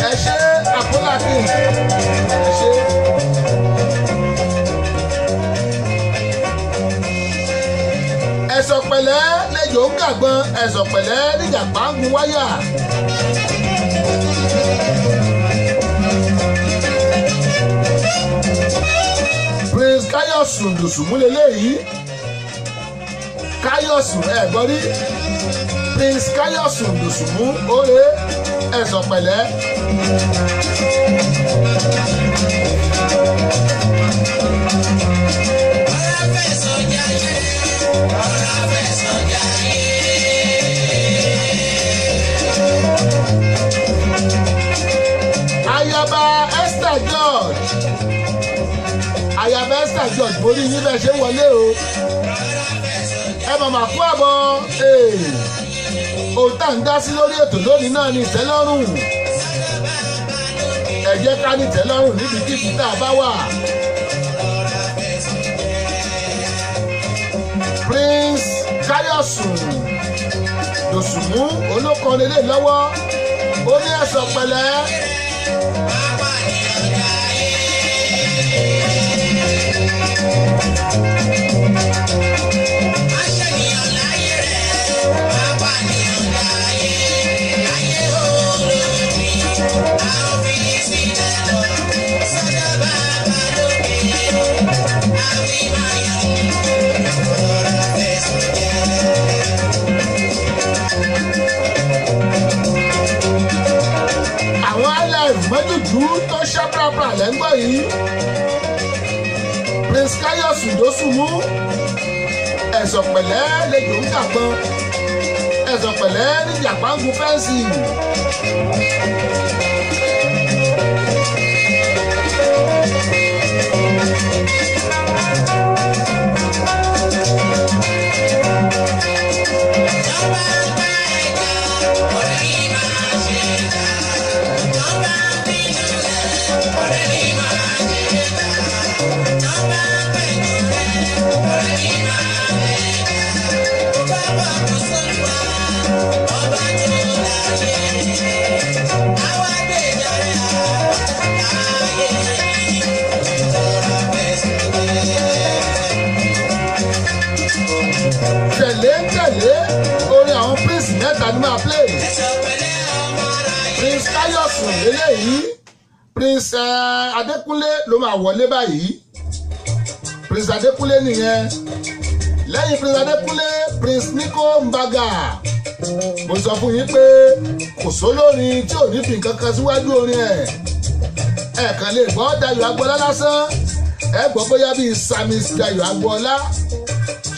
Ẹ ṣe àkólà king, ẹ ṣe. Ẹ̀sọ̀ pẹ̀lẹ́ lẹ́jọ́ ń gàgbọ́n, ẹ̀sọ̀ pẹ̀lẹ́ níjàpá ń gun wáyà. Prince Káyọ̀sùn Dùsùnmú leléyìí. Káyọ̀sùn ẹ̀ gbọ́ rí. Prince Káyọ̀sùn Dùsùnmú óre Ẹ̀sọ̀ pẹ̀lẹ́. Ayaba Esther George, Ayaba Esther George, borí yín bẹ́ẹ̀ ṣe ń wọlé o. Ẹ màmá kú àbọ̀. Ohun tá à ń dá sí lórí ètò lónìí náà ni ìtẹ́lọ́rùn. Ẹ jẹ́ ká ní ìtẹ́lọ́rùn níbikíbi tá a bá wà. Prince Káyọ̀sùn Dòsùnmú olókọrin lè lọ́wọ́, ó ní ẹ̀sọ̀ pẹ̀lẹ́. Àwọn alive mọ́júdú tó ṣá prapra lẹ́ngbọ̀n yìí, Prince Káyọ̀sùn Dòsùnmú, ẹ̀sọ̀ pẹ̀lẹ́ lejò ń gàgbọ́n, ẹ̀sọ̀ pẹ̀lẹ́ níjàpá ń gun fẹ́ǹsì. Tẹ̀lé ń tẹ̀lé orin àwọn prince mẹ́ta ni máa play. Prince Káyọ̀sùn lélẹ́yìí, Prince Adékúnlé ló máa wọlé báyìí. Prince Adékúnlé nìyẹn. Lẹ́yìn Prince Adékúnlé, Prince Nico Mbaga. Mo sọ fún yín pé kò sólórin tí ò ní fi nǹkan kan síwájú orin ẹ̀. Ẹ kàn lè gbọ́ Dayọ̀ Agboola lásán. Ẹ gbọ́ bóyá bíi Samis Dayọ̀ Agboola,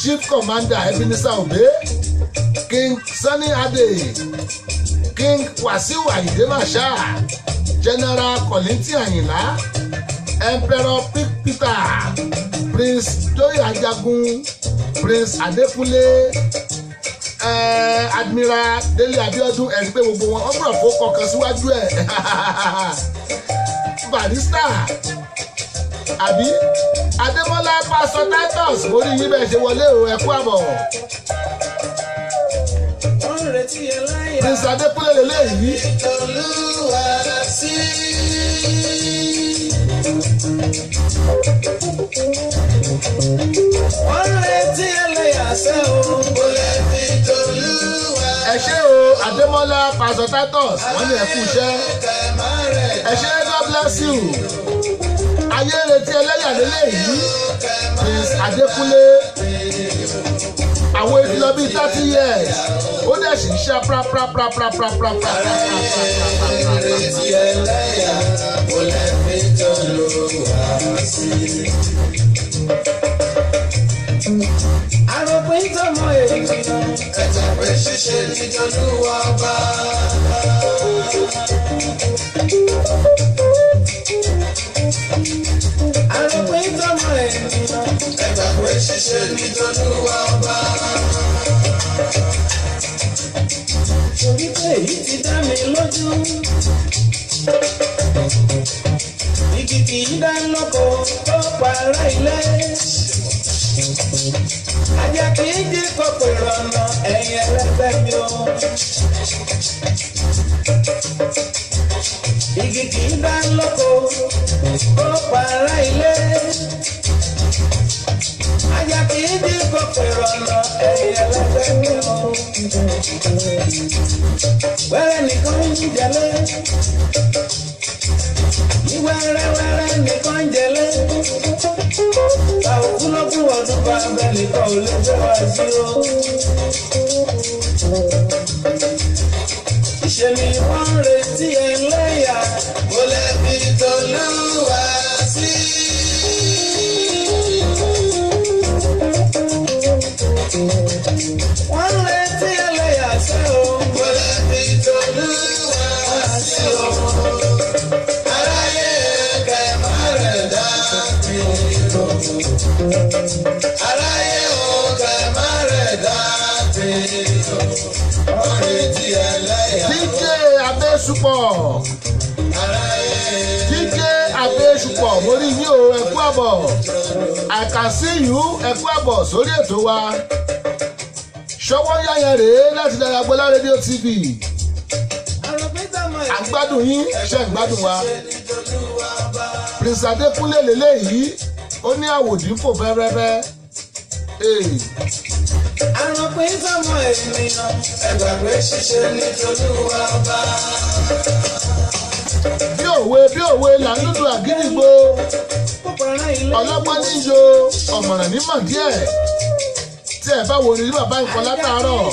Chief Commander Ebenezer Obey, King Sunny Ade, King Wasiu Ayinde Marshal, General Kollington Ayinla, Emperor Peter, Prince Joy Ajagun, Prince Adekunle, Admiral Dele Abiodun. Ẹ̀rí pé gbogbo wọn ọgbọ̀n fó kọkàn síwájú ẹ̀. Barrister àbí Adémọ́lá Pásọ Titus, orí yín bẹ́ẹ̀ ṣe wọlé o, ẹ kú àbọ̀. Prince Adékúnlé lélẹ́yìí. Olúwa sí. Wọ́n retí ẹlẹ́yà sẹ́ o. Kò lè fi tolúwa. Ẹ ṣé o, Adémọ́lá Pásọ Titus, wọ́n ní ẹ kú iṣẹ́. Ẹ ṣé, God bless you. Ayé retí ẹlẹ́yà lélẹ́yìí. Prince Adékúnlé, àwọn èdè lọ bíi 30 years, ó dẹ̀ sì ń ṣe pra pra pra pra pra pra pra pra. Retí ẹlẹ́yà kò lè fi tolúwa sí. Àròpin tọmọ ènìyàn. Ẹ̀jẹ̀ pé ṣíṣe ní tolúwa bá. Àròpin tọmọ ènìyàn. Ẹ̀jẹ̀ pé ṣíṣe ní tolúwa bá. Torí pé èyí ti dá mi lójú. Igi kì í dá lóko tó para ilé. Ajá kì í jí kọ̀pọ̀ ìrọ̀nà ẹ̀yìn ẹlẹ́gbẹ́ mi o. Igi kì í dá lóko tó para ilé. Ajá kì í jí kọ̀pọ̀ ìrọ̀nà ẹ̀yìn ẹlẹ́gbẹ́ mi o. Wẹ́rẹ́ nìkan ń jẹlé. Ní wẹ́rẹ́wẹ́rẹ́ nìkan ń jẹlé. Báwo kúlókù ọdún bá bẹ́ẹ̀ nìkan ò lè gbé wá sí o. Ìṣe ni wọ́n ń retí. Adéṣùpọ̀, Jíjẹ́ Adéṣùpọ̀, mo rí yín o, ẹ kú àbọ̀. I can see you, ẹ kú àbọ̀ sórí ètò wa. Ṣọwọ́ yáyẹn rèé láti Dára Agboola Radio TV. À ń gbádùn yín, ṣe ń gbádùn wa? Prince Adékúnlé lélẹ́yìí, ó ní àwòdì fò fẹ́rẹ́fẹ́. Àrùn pín sọmọ ènìyàn, ẹgbàgbé ṣíṣe nítorí wa bá. Bí òwe bí òwe là ń lùlù àgídìgbò. Ọlọ́gbọ́n níjó, ọ̀mọ̀ràn nímọ̀ díẹ̀. Tí ẹ bá wo ni bàbá nǹkan látàárọ̀,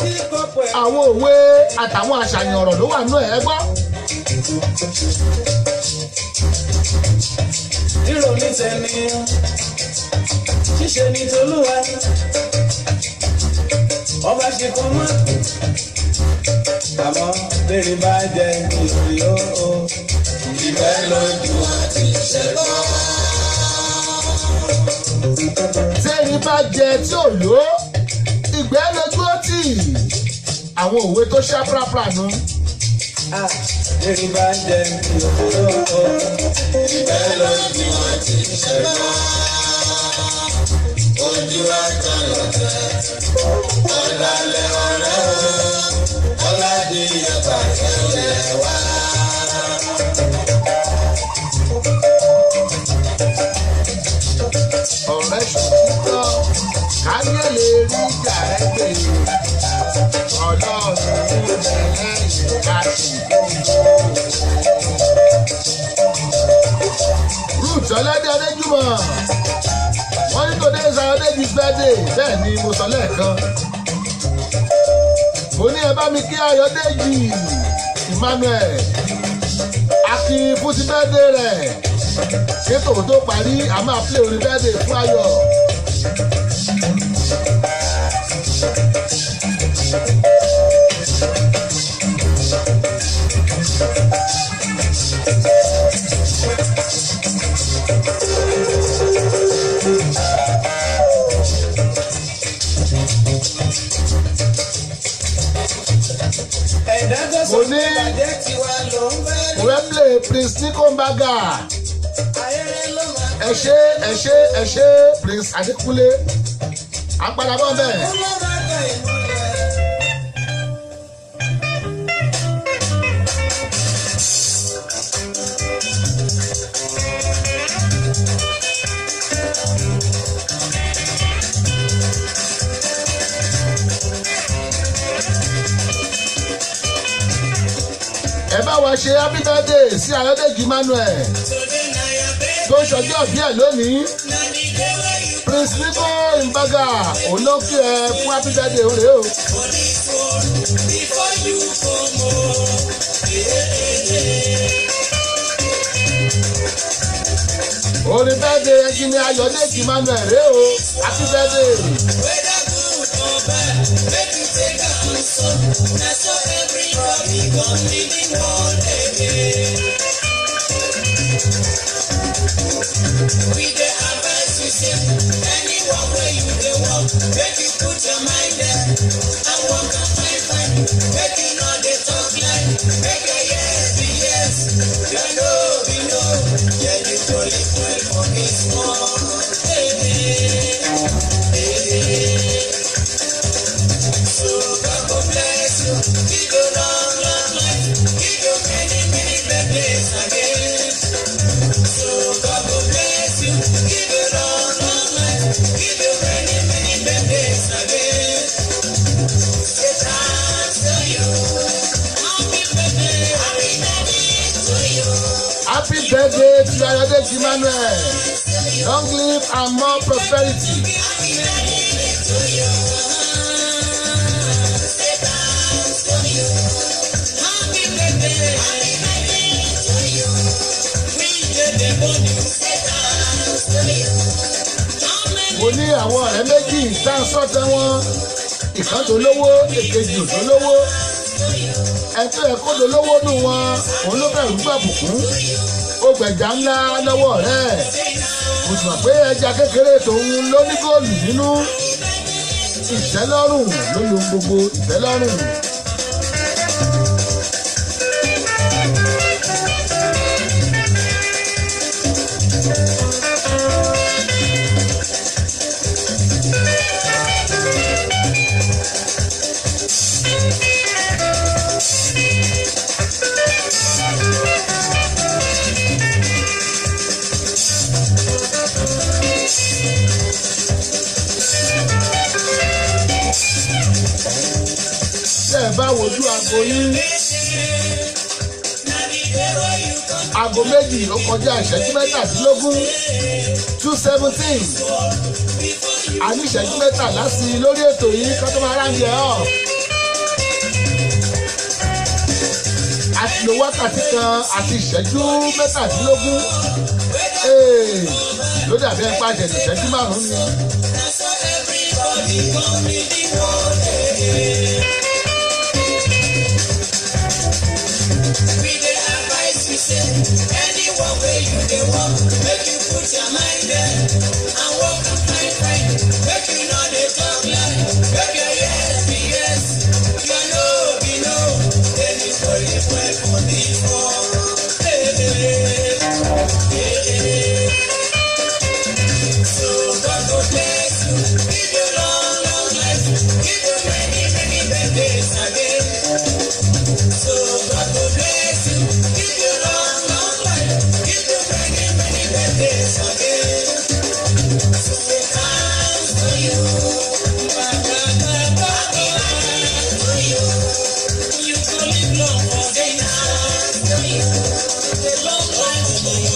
àwọn òwe àtàwọn àṣàyàn ọ̀rọ̀ ló wà nú ẹ̀ gbọ́. Rírò ní tẹ̀mí, ṣíṣe ní tolúwa, ọba ṣe kọ́ mọ́. Àmọ́ bèrè bá jẹ ìrì ó. Ìfẹ́ lójú àti ìṣẹ́gbọ́n. Tẹ́ni bá jẹ tí ò ló, ìgbẹ́ lójú ó tì. Àwọn òwe tó ṣá prapra nu. Bèrè bá jẹ ìrì ó. Ìfẹ́ lójú àti ìṣẹ́gbọ́n. Ojú àtàlọ́tẹ̀, ọ̀dàlẹ̀ ọ̀rẹ́ o, ọ̀làdìyẹ bàjẹ́ ilẹ̀ wa. Ọ̀rẹ́ ṣòtítọ́, káyé lè rí ìjà rẹ pé Ọlọ́run ń bẹ lẹ́yìn ká sì gbogbo. Ruth Ọlẹ́dẹ̀ Adéjúmọ̀, wọ́n ní today is Ayọ̀déjì's birthday. Bẹ́ẹ̀ ni mo sọ lẹ́ẹ̀kan. Mo ní ẹ bá mi kí Ayọ̀déjì Emmanuel Akin fún ti birthday rẹ̀. Ṣé tòun tó parí, a máa play orin birthday fún Ayọ̀. Ẹ̀dá tó sọ Mo ní pé bàjẹ́ tiwa ló ń fẹ́. mo fẹ́ play Prince Nikombaga. Ayẹyẹ ló máa Ẹ ṣé, ẹ ṣé, ẹ ṣé, Prince Adékúnlé. Àpàdàbọ̀ bẹ́ẹ̀. kú ló máa gbà ìmúlẹ̀. Ẹ bá wa ṣe happy birthday sí Ayọ̀dèjì Emmanuel tó ń ṣọjọ́ bí ẹ̀ lónìí. Prince Nico Mbaga, òun ló kí ẹ fún happy birthday òun rèé o. Orin birthday ẹnjìnì Ayọ̀dèjì Emmanuel rèé o, happy birthday. Whether good or bad, make you take am so. Na so everybody come living one day. We dey advise you say, anyone wey you dey work, make you put your mind there and work am fine fine. Make you no dey talk lie, make your yes be yes, your no be no. Yeah, you go live well for this world. Hey, hey. So God go bless you, give you long, long life, give you many, many birthdays again. So God go bless you, give you long, long life, give you many, many birthdays again. Say thanks to you, happy birthday to you. Happy birthday to Ayọ̀dèjì Emmanuel. Long live and more prosperity. Happy birthday to you. Say thanks to you. Happy birthday, happy birthday to you. We dey dey born you. Say thanks to you. How many Mo ní àwọn ọ̀rẹ́ méjì tá ń sọ́tẹ̀ wọn. Ìkan tó lówó, èkejì ò tó lówó. Ẹni tó yẹ kó dolówó nù wọn, òun ló bẹ̀rù gbàbùkún. Ó gbẹ̀jà ńlá lọ́wọ́ ọ̀rẹ́ ẹ̀. Mo sì mọ̀ pé ẹja kékeré tòun ló ní góòlù nínú. Ìtẹ́lọ́rùn ló lo gbogbo ìtẹ́lọ́rùn. wojú aago yín. Aago 2 ó kọjá ìṣẹ́jú 17, 2:17. A ní ìṣẹ́jú 13 sí i lórí ètò yìí kó tó máa round ẹ̀ ọ́. A ti lo wákàtí 1 àti ìṣẹ́jú 17. Ló dàbí ẹ pàṣẹ ìṣẹ́jú 5 ni. Na so everybody come be the one. We dey advise you say anyone wey you dey work, make you put your mind there and work am fine fine. Make you no dey talk lie, make your yes be yes, your no be no. Any story wey for this world. Hey, hey, hey. So God go bless you, give you long, long life, give you many, many birthdays again. So God go bless you, give you long, long life, give you many, many birthdays again. So say thanks to you, happy birthday to you. You go live long for days. Thanks to you, the long life to you.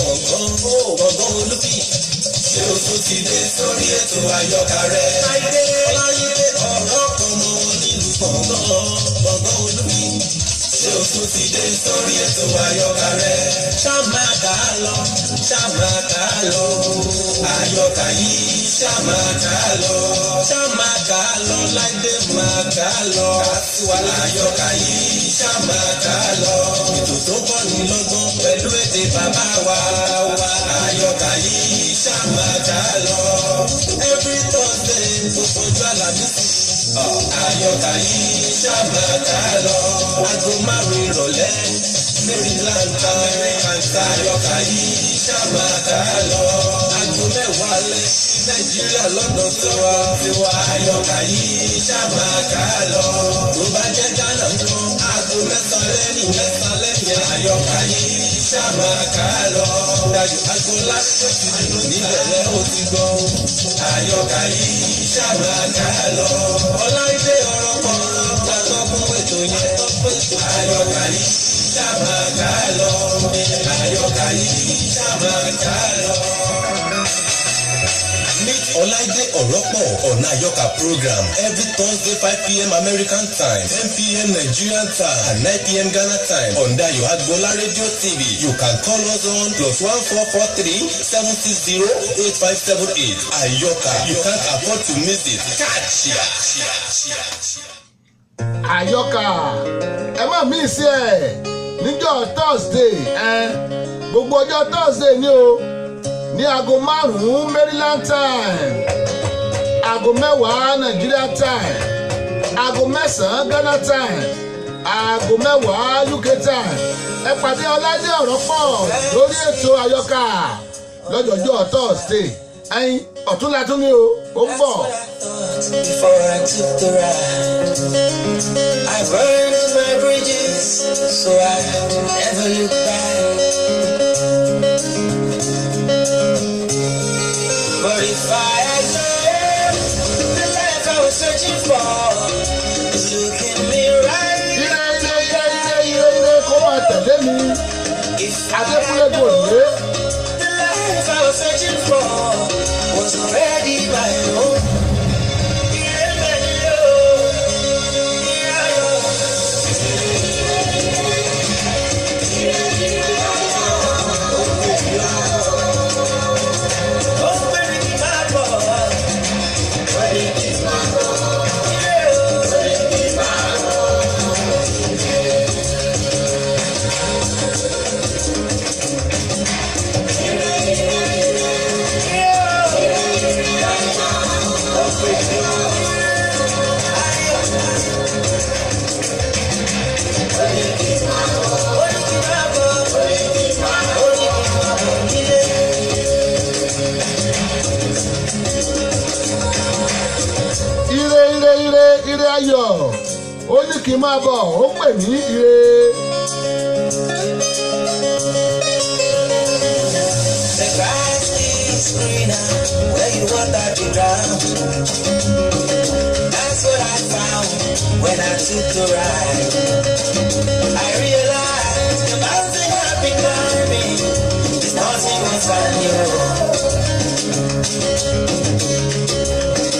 Gbọ̀ngàn ó gbọ̀ngàn olúfi, ṣé o tún ti dé sórí ètò àyọkà rẹ̀? Ọláyé ọ̀rọ̀ kan mọ́ wọn nílùú gbọ̀ngàn, gbọ̀ngàn olúfi, ṣé o tún ti dé sórí ètò àyọkà rẹ̀? Ṣá máa kà á lọ, ṣá máa kà á lọ, àyọkà yìí ṣá máa kà á lọ, ṣá máa kà á lọ, láìdé máa kà á lọ, kàṣíwá àyọkà yìí ṣá máa kà á lọ, ètò tó kọ́ ni lọ́gbọ́n pẹ̀lú èdè bàbá wa wa, àyọkà yìí ṣá máa kà á lọ. Every Thursday gbogbo ọjọ́ Àlàmísì, àyọkà yìí ṣá máa kà á lọ. Aago 5 ìrọ̀lẹ́ Maryland American, àyọkà yìí ṣá máa kà á lọ. Aago 10 alẹ́ Nàìjíríà lọ́dọ̀ tiwa tiwa, àyọkà yìí ṣá máa kà á lọ. Tó bá jẹ́ Ghana ńkọ́, aago 9 lẹ́yìn 9 lẹ́yìn, àyọkà yìí ṣá máa kà á lọ. Dayọ̀ Agboola níbẹ̀ lẹ́ ó ti gbọ́, àyọkà yìí ṣá máa kà á lọ. Ọláìdé ọ̀rọ̀ kan látọ̀ fún ètò yẹn, àyọkà yìí ṣá máa kà á lọ. Àyọkà yìí ṣá máa kà á lọ. Meet Olaide Oropo on Ayoka program every Thursday 5 p.m. American time, 10 p.m. Nigerian time, and 9 p.m. Ghana time on Dayo Agboola Radio TV. You can call us on +1443 760 8578. Ayoka, you can't afford to miss it. Catch ya! Àyọkà, ẹ má miss ẹ níjọ́ Thursday ẹ, gbogbo ọjọ́ Thursday ni o, ní aago 5 Maryland time, aago 10 Nigeria time, aago 9 Ghana time, aago 10 UK time. Ẹ pàdé Ọláìdé ọ̀rọ̀ pọ̀ lórí ètò àyọkà lọ́jọ́jọ́ Thursday. Ẹyin ọ̀túnla tún ní o, ó ń bọ̀. Before I took the ride, I burned my bridges so I never look back. But if I had known the life I was searching for is looking me right. Ire, ire, ire, ire, ire, ire kó máa tẹ̀lé mi. If I Adékúnlé had known Gòdè. the life I was searching for was already my own. Ire mẹ́lò, ire ayọ̀. Ó ń pè mí ní máa bọ̀. Ire o. Ó ní kí n máa bọ̀. Ó ní kí n máa bọ̀ nílé. Ire, ire, ire, ire ayọ̀, ó ní kí n máa bọ̀, ó pè mí ire. The grass is greener where you water the ground. That's what I found. When I took the ride, I realized the mountain I've been climbing is nothing but sand, yo.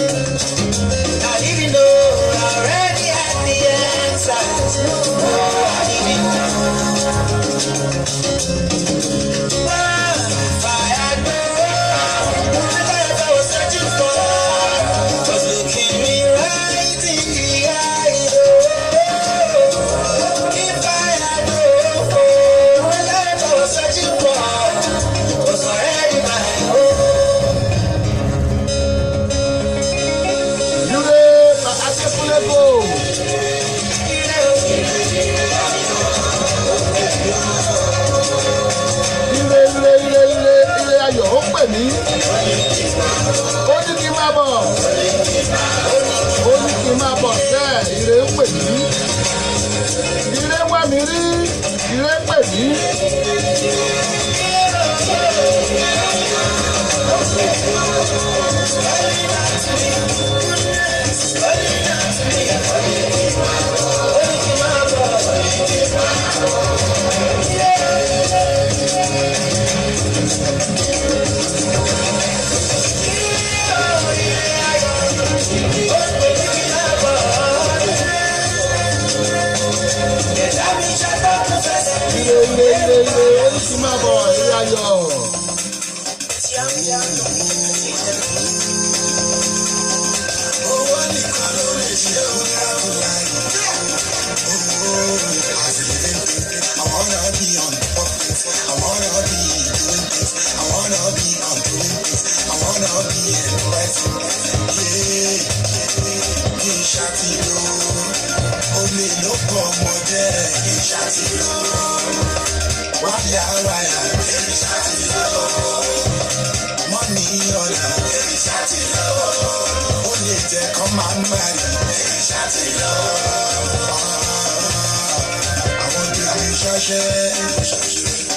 I didn't know I already had the answers. No, I didn't know. If I had known, the life I was searching for was looking me right in the eye. Oh, if I had known, the life I was searching for was already mine. Oh. Ire Adékúnlé gold. Ire ire ire ire ire ayọ̀ ó pè mí. Ó ní kí n máa bọ̀. Ó ní kí n máa bọ̀ sẹ́ẹ̀ ire ń pè mí. Ire wá mi rí, ire pè mí. Ire ire ire ire ó ní kí n máa bọ̀ ire ayọ̀. Owó nìkan ló lè ṣe òun I wanna be on top, I wanna be doing things, I wanna be on doing things, I wanna be impressive. Yeah, kí n ṣàtìlò, olè ló pọ̀ ọmọ jẹ́ kí n ṣàtìlò. Wáyà wáyà kí n ṣàtìlò. Mọ́nì ọ̀nà kí n ṣàtìlò. Ó lè jẹ́ kán máa ń máa rìn kí n ṣàtìlò. Àwọn tèmi ṣaṣẹ́,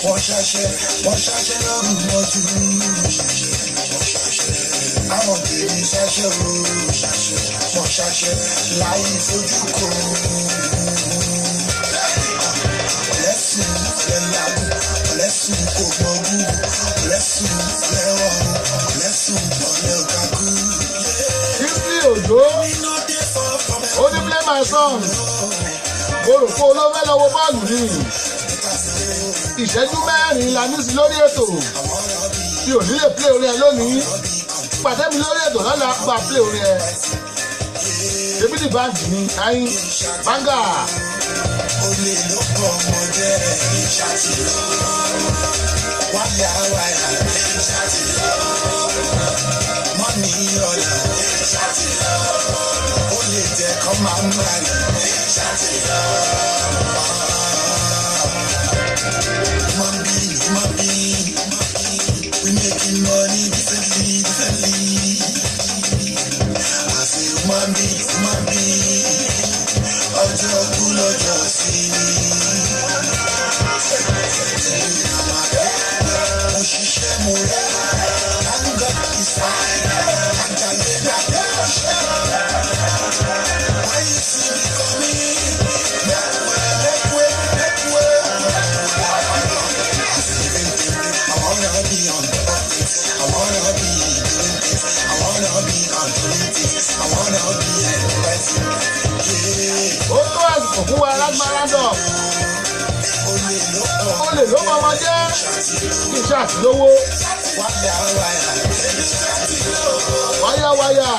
wọ́n ṣaṣẹ́, wọ́n ṣaṣẹ́ lóru mọ́jú. Àwọn tèmi ṣaṣẹ́ o, wọ́n ṣaṣẹ́ láì fojú kò. Ọ̀lẹ́sùn ọ̀lẹ́làgùn, ọ̀lẹ́sùn kò gbọ́ gúgù, ọ̀lẹ́sùn ọ̀lẹ́wọ̀n, ọ̀lẹ́sùn ọ̀lẹ́ ọ̀gágù. Kingsley Òjó ó ní play my song. Mo rò pé olówó lọ wo bọ́ọ̀lù ni. Ìṣẹ́jú 4 la ní sí lórí ètò. Mi ò ní lè play orin ẹ lónìí. Pàdé mi lórí ètò lọ́la gba play orin ẹ. Débìtì báńkì ni ayin báńgà. Olè ló pọ̀ ọmọ jẹ́ ìṣàtìlọ́. Wáyà wáyà ìṣàtìlọ́. Mọ́nì ọ̀nà ìṣàtìlọ́. Ó lè jẹ́ kán máa ń máa rìn ìṣàtìlọ́. Human being, human being, we making money differently, differently. I say human being, human being. Ọjọ́ kú lọ́jọ́ sí i. Mo ṣiṣẹ́ mo rẹ́, thank God it's fine. Àjàyè dàgbà ṣẹ́. When you see me coming, make way, make way, make way. I wanna be on top things. I wanna be doing things. I wanna be on doing things. I wanna be impressive. Yeah. Ó tó àsìkò fún wa lágbára. Olè ló pọ̀ Olè ló mọ ọmọ jẹ́ kí n ṣàtìlówó. Wáyà wáyà Wáyà wáyà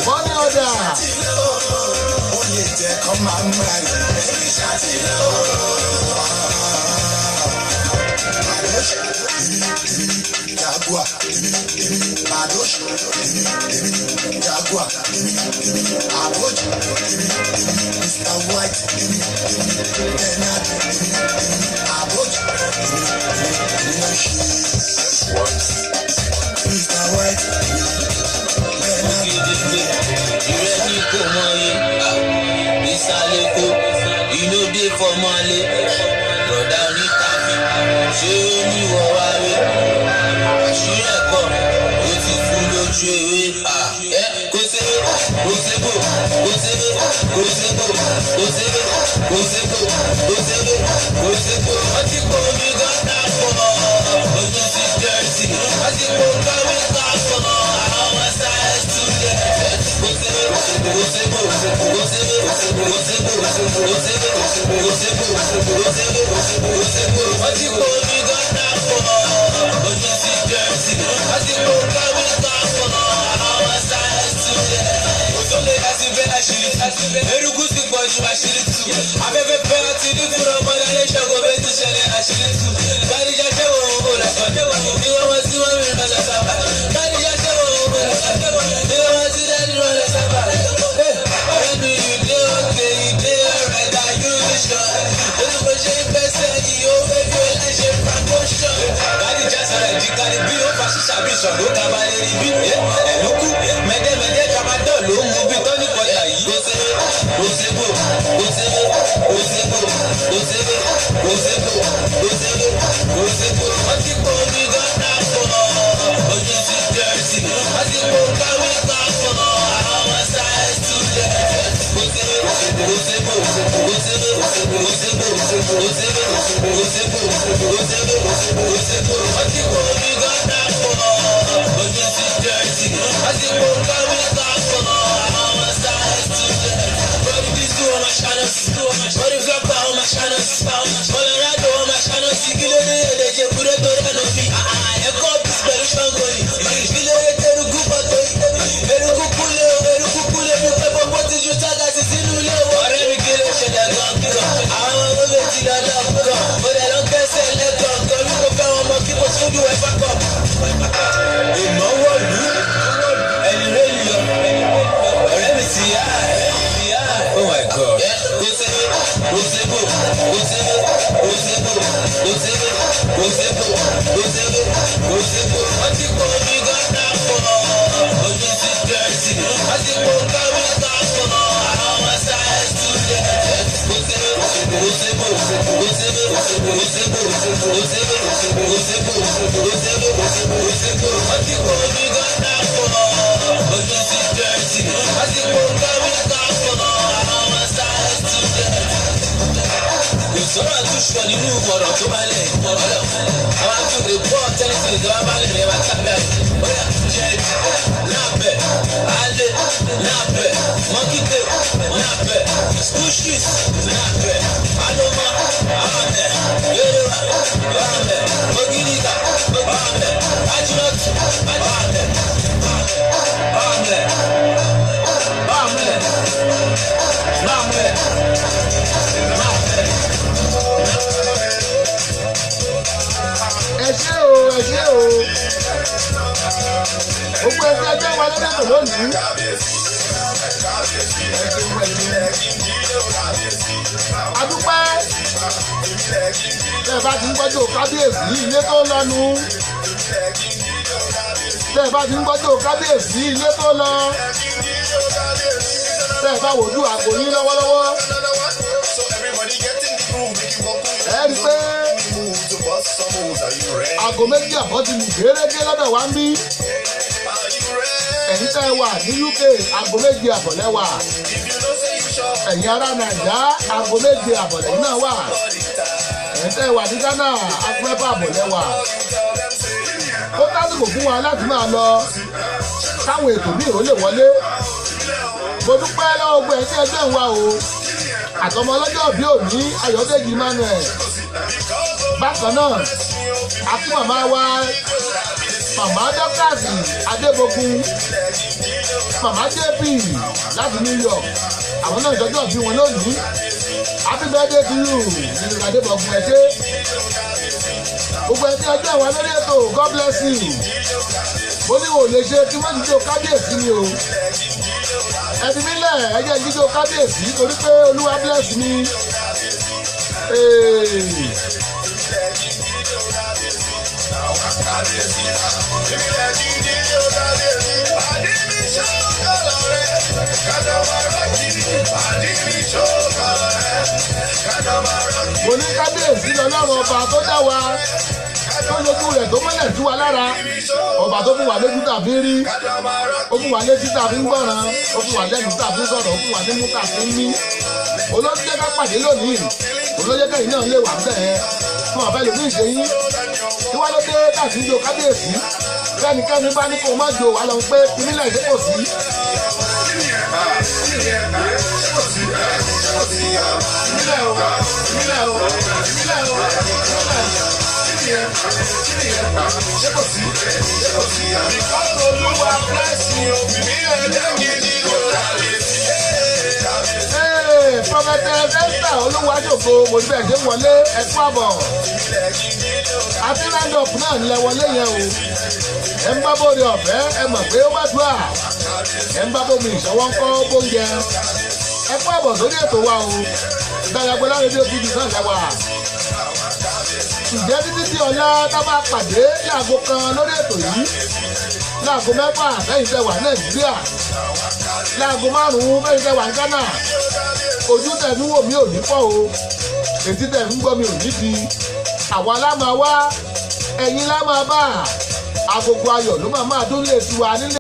mọ́ní ọ̀dà. Ó lè jẹ́ kán máa ń máa rìn. Èmi èmi Jaguar, èmi èmi Badosh, èmi èmi Jaguar, èmi èmi Aboji, èmi èmi Mr White, èmi èmi Bernard, èmi èmi Aboji, èmi èmi èmi náà ṣe. Mr White, èmi Bernard. Ìrẹ́ni kò mọye, ìsàlẹ̀ kò, inú dé fọmọlé, bọ̀dá onítàfin, ṣé ó ní wọ́n wá rí? Àṣírí ẹ̀kọ́, ó ti tú lójú ewé. Kò sí, kò sí bò, kò sí, kò sí. Kò ségbò, kò ségbò. Wọ́n ti kó omi gọ́tà pọ̀, ojú ti dẹ̀tì. Wọ́n ti kó kẹ́míkà pọ̀, àwọn science student. Kò ségbò, kò ségbò, kò ségbò, kò ségbò, kò ségbò, kò ségbò, kò ségbò, kò ségbò. Wọ́n ti kó omi gọ́tà pọ̀, ojú ti dẹ̀tì. Wọ́n ti kó kẹ́míkà pọ̀, àwọn science student. Òtólè láti bẹ́ àṣírí, eruku ti pọ̀ ju àṣírí tù. Afẹ́fẹ́ fẹ́ láti ní fúnra ọmọdé alẹ́ ṣàgó bẹ́ẹ̀ ti ṣẹlẹ̀ àṣírí tù. Kádìjà ṣẹ́wọ̀n òun làkàn, ní wọ́n wọ́n sí wọ́n rìn lọ́lọ́ sábà. Kádìjà ṣẹ́wọ̀n òun làkàn, ní wọ́n wọ́n sí dájú lọ́lọ́ sábà. Ọ̀rẹ́ mi, you dey okay, you dey alright, are you sure? Olùkọ́ ṣe ń fẹsẹ̀ yìí, ó fẹ́ fi ọlá ṣe promotion. Kádìjà sọ̀rọ̀ jí kárí bí ó fa ṣíṣà bí ṣọ̀gbó kabalẹ̀ rí bí. Ẹ̀lúkú mẹ́dẹ́mẹ́dẹ́ tramadol ló ń mú bí tọ́ní kọjá yìí. Kò ségbò, kò ségbò, kò ségbò, kò ségbò, kò ségbò, kò ségbò, kò ségbò. Wọ́n ti kó omi gọ́tà pọ̀, ojú ti dẹ̀tì. Wọ́n ti kó kẹ́míkà pọ̀, àwọn science student. Kò ségbò, kò ségbò, kò ségbò, kò ségbò, kò ségbò, kò ségbò, kò ségbò, kò ségbò. Wọ́n ti kó omi gọ́tà pọ̀, ojú ti dẹ̀tì. Wọ́n ti kó kẹ́míkà pọ̀, àwọn science student. Body diesel on my channel, body flopper on my channel, Colorado on my channel, kí ló dé èdè jẹ kúrẹ́ torí ẹnu fi. Ẹ̀kọ́ bí pẹ̀lú ṣọ́ngọ ni, kí ló dé eruku pọ̀tọ́ eruku kúlẹ̀ eruku kúlẹ̀ mi pẹ́ pọ́pọ́ ti ju tágàsì sínú ilé wọ. Ọ̀rẹ́ mi kí ló ṣẹlẹ̀ gangan, àwọn ọmọ mi ti lọ lọ́kàn, mo dẹ̀ lọ gbẹ́sẹ̀ lẹ́kọ̀ọ̀kan, mi kò fẹ́ wọn mọ kí kò sódù ẹ̀fà kọ̀. Ìmọ̀wọ́ lù ẹni ló yọ, ọ̀rẹ́ mi ti yá ẹ̀. Oh my God. Kò ségbò, kò ségbò, kò ségbò, kò ségbò, kò ségbò, kò ségbò, kò ségbò, kò ségbò. Wọ́n ti kó omi gọ́tà pọ̀, ojú ti dẹ̀tì. Wọ́n ti kó kẹ́míkà pọ̀, àwọn science student. Kò ségbò, kò ségbò, kò ségbò, kò ségbò, kò ségbò, kò ségbò, kò ségbò, kò ségbò. Wọ́n ti kó omi gọ́tà pọ̀, ojú ti dẹ̀tì. Wọ́n ti kó kẹ́míkà pọ̀, àwọn science student. Kò sọ̀rọ̀ àtúnṣe nínú ọ̀rọ̀ tó bá lẹ̀ ọ̀rọ̀. Àwọn àtúndì bọ́ tẹ́lifí ìjọba bá lẹ̀ ní ẹ̀ma tábìlì àyè. Bóyá jẹ́ẹ̀dì náàbẹ̀ alẹ́ náàbẹ̀ mọ́kìtẹ̀ náàbẹ̀ school shoes náàbẹ̀ alọ́mọ àmẹ̀ yorùbá àmẹ̀ ògìrìkà àmẹ̀ ajínọ́tù àmẹ̀ àmẹ̀ àmẹ̀ àmẹ̀ àmẹ̀. Ẹ ṣé o, ẹ ṣé o, gbogbo ẹgbẹ́ ẹgbẹ́ wa lọ́dẹ̀tò lónìí. Ẹ ṣeun, ẹ ṣeun. Adúpẹ́ tẹ́ ẹ bá ti ń gbọ́jọ́ kábíyèsí ilé tó lọ́nu, tẹ́ ẹ bá ti ń gbọ́jọ́ kábíyèsí ilé tó lọ, tẹ́ ẹ bá wojú àgbo yín lọ́wọ́lọ́wọ́, ẹ rí i pé 2:30 ti lù gẹ́gẹ́ lọ́dọ̀ wa ń bí. Ẹ̀yin tẹ́ ẹ wà ní UK, 7:30 lẹ́wà. Ẹ̀yin ará Nàìjá, 7:30 lẹ́yìn náà wà. Ẹ̀yin tẹ́ ẹ wà ní Ghana, 6:30 lẹ́wà. Ó tásìkò fún wa láti máa lọ káwọn ètò míì ó lè wọlé. Mo dúpẹ́ lọ́wọ́ gbogbo ẹ̀ tí ẹgbẹ́ ń wá o, àtọmọ ọlọ́jọ́ bí òní Ayọ̀dèjì Emmanuel. Bákan náà, àti màmá wa, màmá Dọ́kàsì Adébógun, màmá JP láti New York, àwọn náà ìjọjọ́ bí wọn lónìí. Happy birthday to you, Mrs. Adébógun, ẹ ṣé. Gbogbo ẹ tí ẹgbẹ́ wa lórí ètò, God bless you. Mo ní wò lè ṣe kí wọ́n jíjó kábíyèsí ni o. Ẹbí mi lẹ̀, ẹ jẹ́ jíjó kábíyèsí torí pé Olúwa bless mi. Hey. Mo ní kábíyèsí lọ́lọ́run ọba tó dá wa. Tó lójú rẹ̀ tó mọ́lẹ̀ sí wa lára. Ọba tó fún wa lójú tàbí rí. Ó fún wa létí tàbí ń gbọ́ràn. Ó fún wa lẹ́nu tàbí sọ̀rọ̀. Ó fún wa nímú tàbí ń mí. Olóṣèlú ká pàdé lónìí. Olóyè kẹ́yìn náà lè wà bẹ́ẹ̀. Fún ọ̀fẹ́ lòdì ìṣe yín. Kí wá ló dé káàkiri ń jo kábíyèsí? Kẹ́nikẹ́ni bá ní kó má jo wà lọ pé ìpínlẹ̀ èdè kò sí. Ìpínlẹ̀ o, ìpínlẹ̀ o, ìpínlẹ̀ o, Because Olúwa bless you, mi ẹlẹ́gìdì ló kábíyèsí. Ee, Prophetess Esther Olúwaṣògo mo ní bẹ́ẹ̀ ṣe ń wọlé ẹ̀kú àbọ̀. Àti round-up náà ń lẹ wọlé yẹn o. Ẹ ń bá bóde ọ̀fẹ́ ẹ mọ̀ pé ó bá dùn à. Ẹ ń bá bómi ìṣọwọ́ ń kọ́ bóúnjẹ. Ẹ̀kú àbọ̀ sórí ètò wa o. Ìgbàgbọ́ rédíò TV náà lẹ́wà. Ǹjẹ́ títí di ọ̀la tá a máa pàdé láago 1 lórí ètò yìí? Láago 6 lẹ́yìn tẹ wà Nàìjíríà. Láago 5 lẹ́yìn tẹ wà ní Ghana. Ojú tẹ̀ ń wò mí ò ní fọ́ o. Ètí tẹ̀ ń gbọ́ mi ò ní di. Àwa lá máa wá, ẹ̀yin lá máa bá. Agogo ayọ̀ ló máa máa dún lé tiwa nílé.